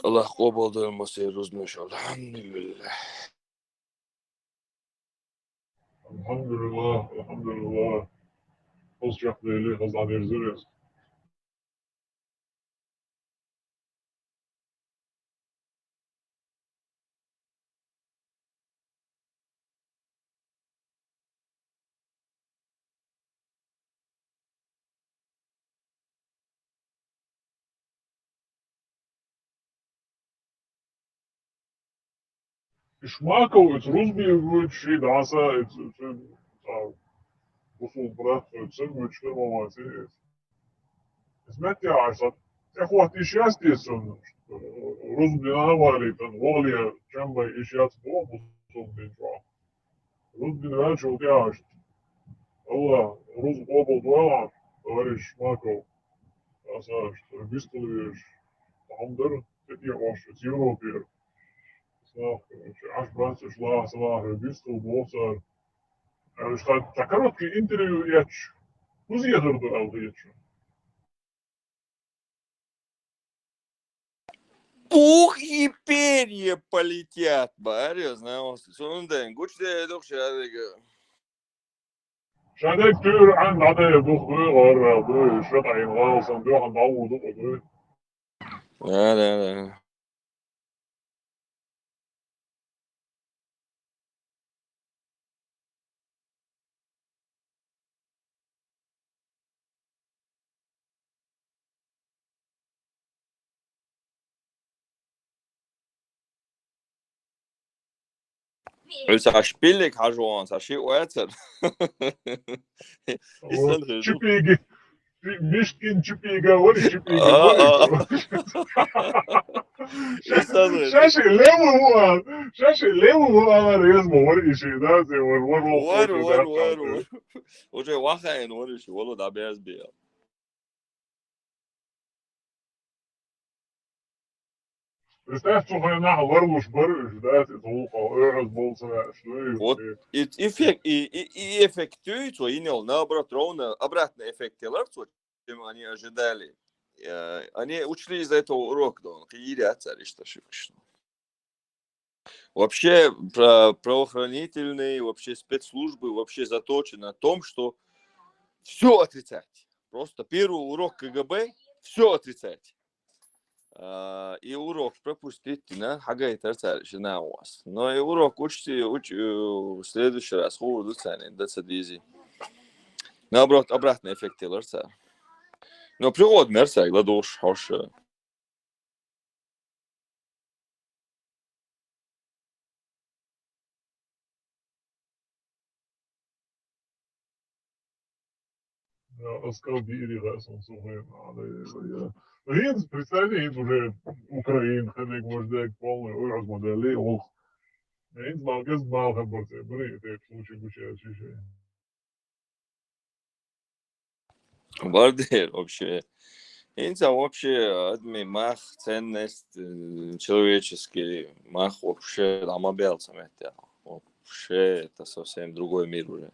Аллах къобалдойла массайолча рузбанаш. Алхьамдулиллах. Алхьамдулиллах, алхьамдулиллах. Хоза чакхдели, хоза дӀадерзар аз. Ишмаков, из рузбан воьдуш, ший дӀаса, из, из, из, а, бусулба брат, из саг воьдуш хир ма вац из. Из меттехь Ӏаш, цхьа тӀехӀотта йиш яц те цунна, рузбан дин а валийтина, вале, чамбай йиш яц боху бусулба дин чохь. Рузбан дин ваьлчул тӀаьхьа иштта. Аллах рузба къобалдойла, товарищ Ишмаков. Аса иштта вистхила везаш. Хьан дара, тӀе тӀе Ӏаш, оцу Европера. Аса, короче, Ӏаш бац, уьш лаха ца лаха, вистхила боху цара. Аьлла, ша цхьа короткий интервью эцча, хӀун зехар ду аьлла хета шуна? Пух и перья полетят, бара, я знаю, цундела гучудаьлла ду шадерг. Шадерг туьйра Ӏан дӀадаьлла ду, хӀуьйгӀара ду, ша тӀаьхьа гӀала сан дуьхьал дӀавуду ду. Да, да, да. Хьуьца шпилек хьажа вахана, сан шиъ вацара. Иштта хир ду. Чипиги. Мишкин чипига вари, чипига вари. Шаьш леву ву а, шаьш леву ву а, реза ма вари иши, да, зе вар, вар, вар, вар, вар. Уже вахана вари иши, вало дӀаберзабе. Представь, цу хенахь ларлуш бара уьш, да, иза гӀуллакх, оьгӀаз болу ца ваьаш, ну и вот. И, и эффект, и, и, и эффект, цо йина йолу, наоборот, ровно обратный эффект елара цо, чем они ожидали. Э, они учли из этого урок, да, он хиира цара иштта шуьгаш. Вообще, про-, правоохранительные, вообще спецслужбы вообще заточены на том, что все отрицать. Просто первый урок КГБ, все отрицать. А, и урок пропустить, да, хьагайтар цара шина у вас. Но и урок учти, уч-, э, в следующий раз хӀур ду царна, да ца дизи. Наоборот, обратный эффект елар цара. Но пригодно мер цаьрга ладугӀуш хьош. Оскал биъри гӀа сан сухе. ХӀинца, представь, хӀинца уже Украина, хениг важдег полный, ой, аз моделли, ох. ХӀинца балгаз балха барзе, бри, тайп случай гуча чише. Бардер вообще. ХӀинца вообще адми мах, ценность, э, человеческий мах вообще дӀа ма бел ца меттехь. Вообще это совсем другой мир уже.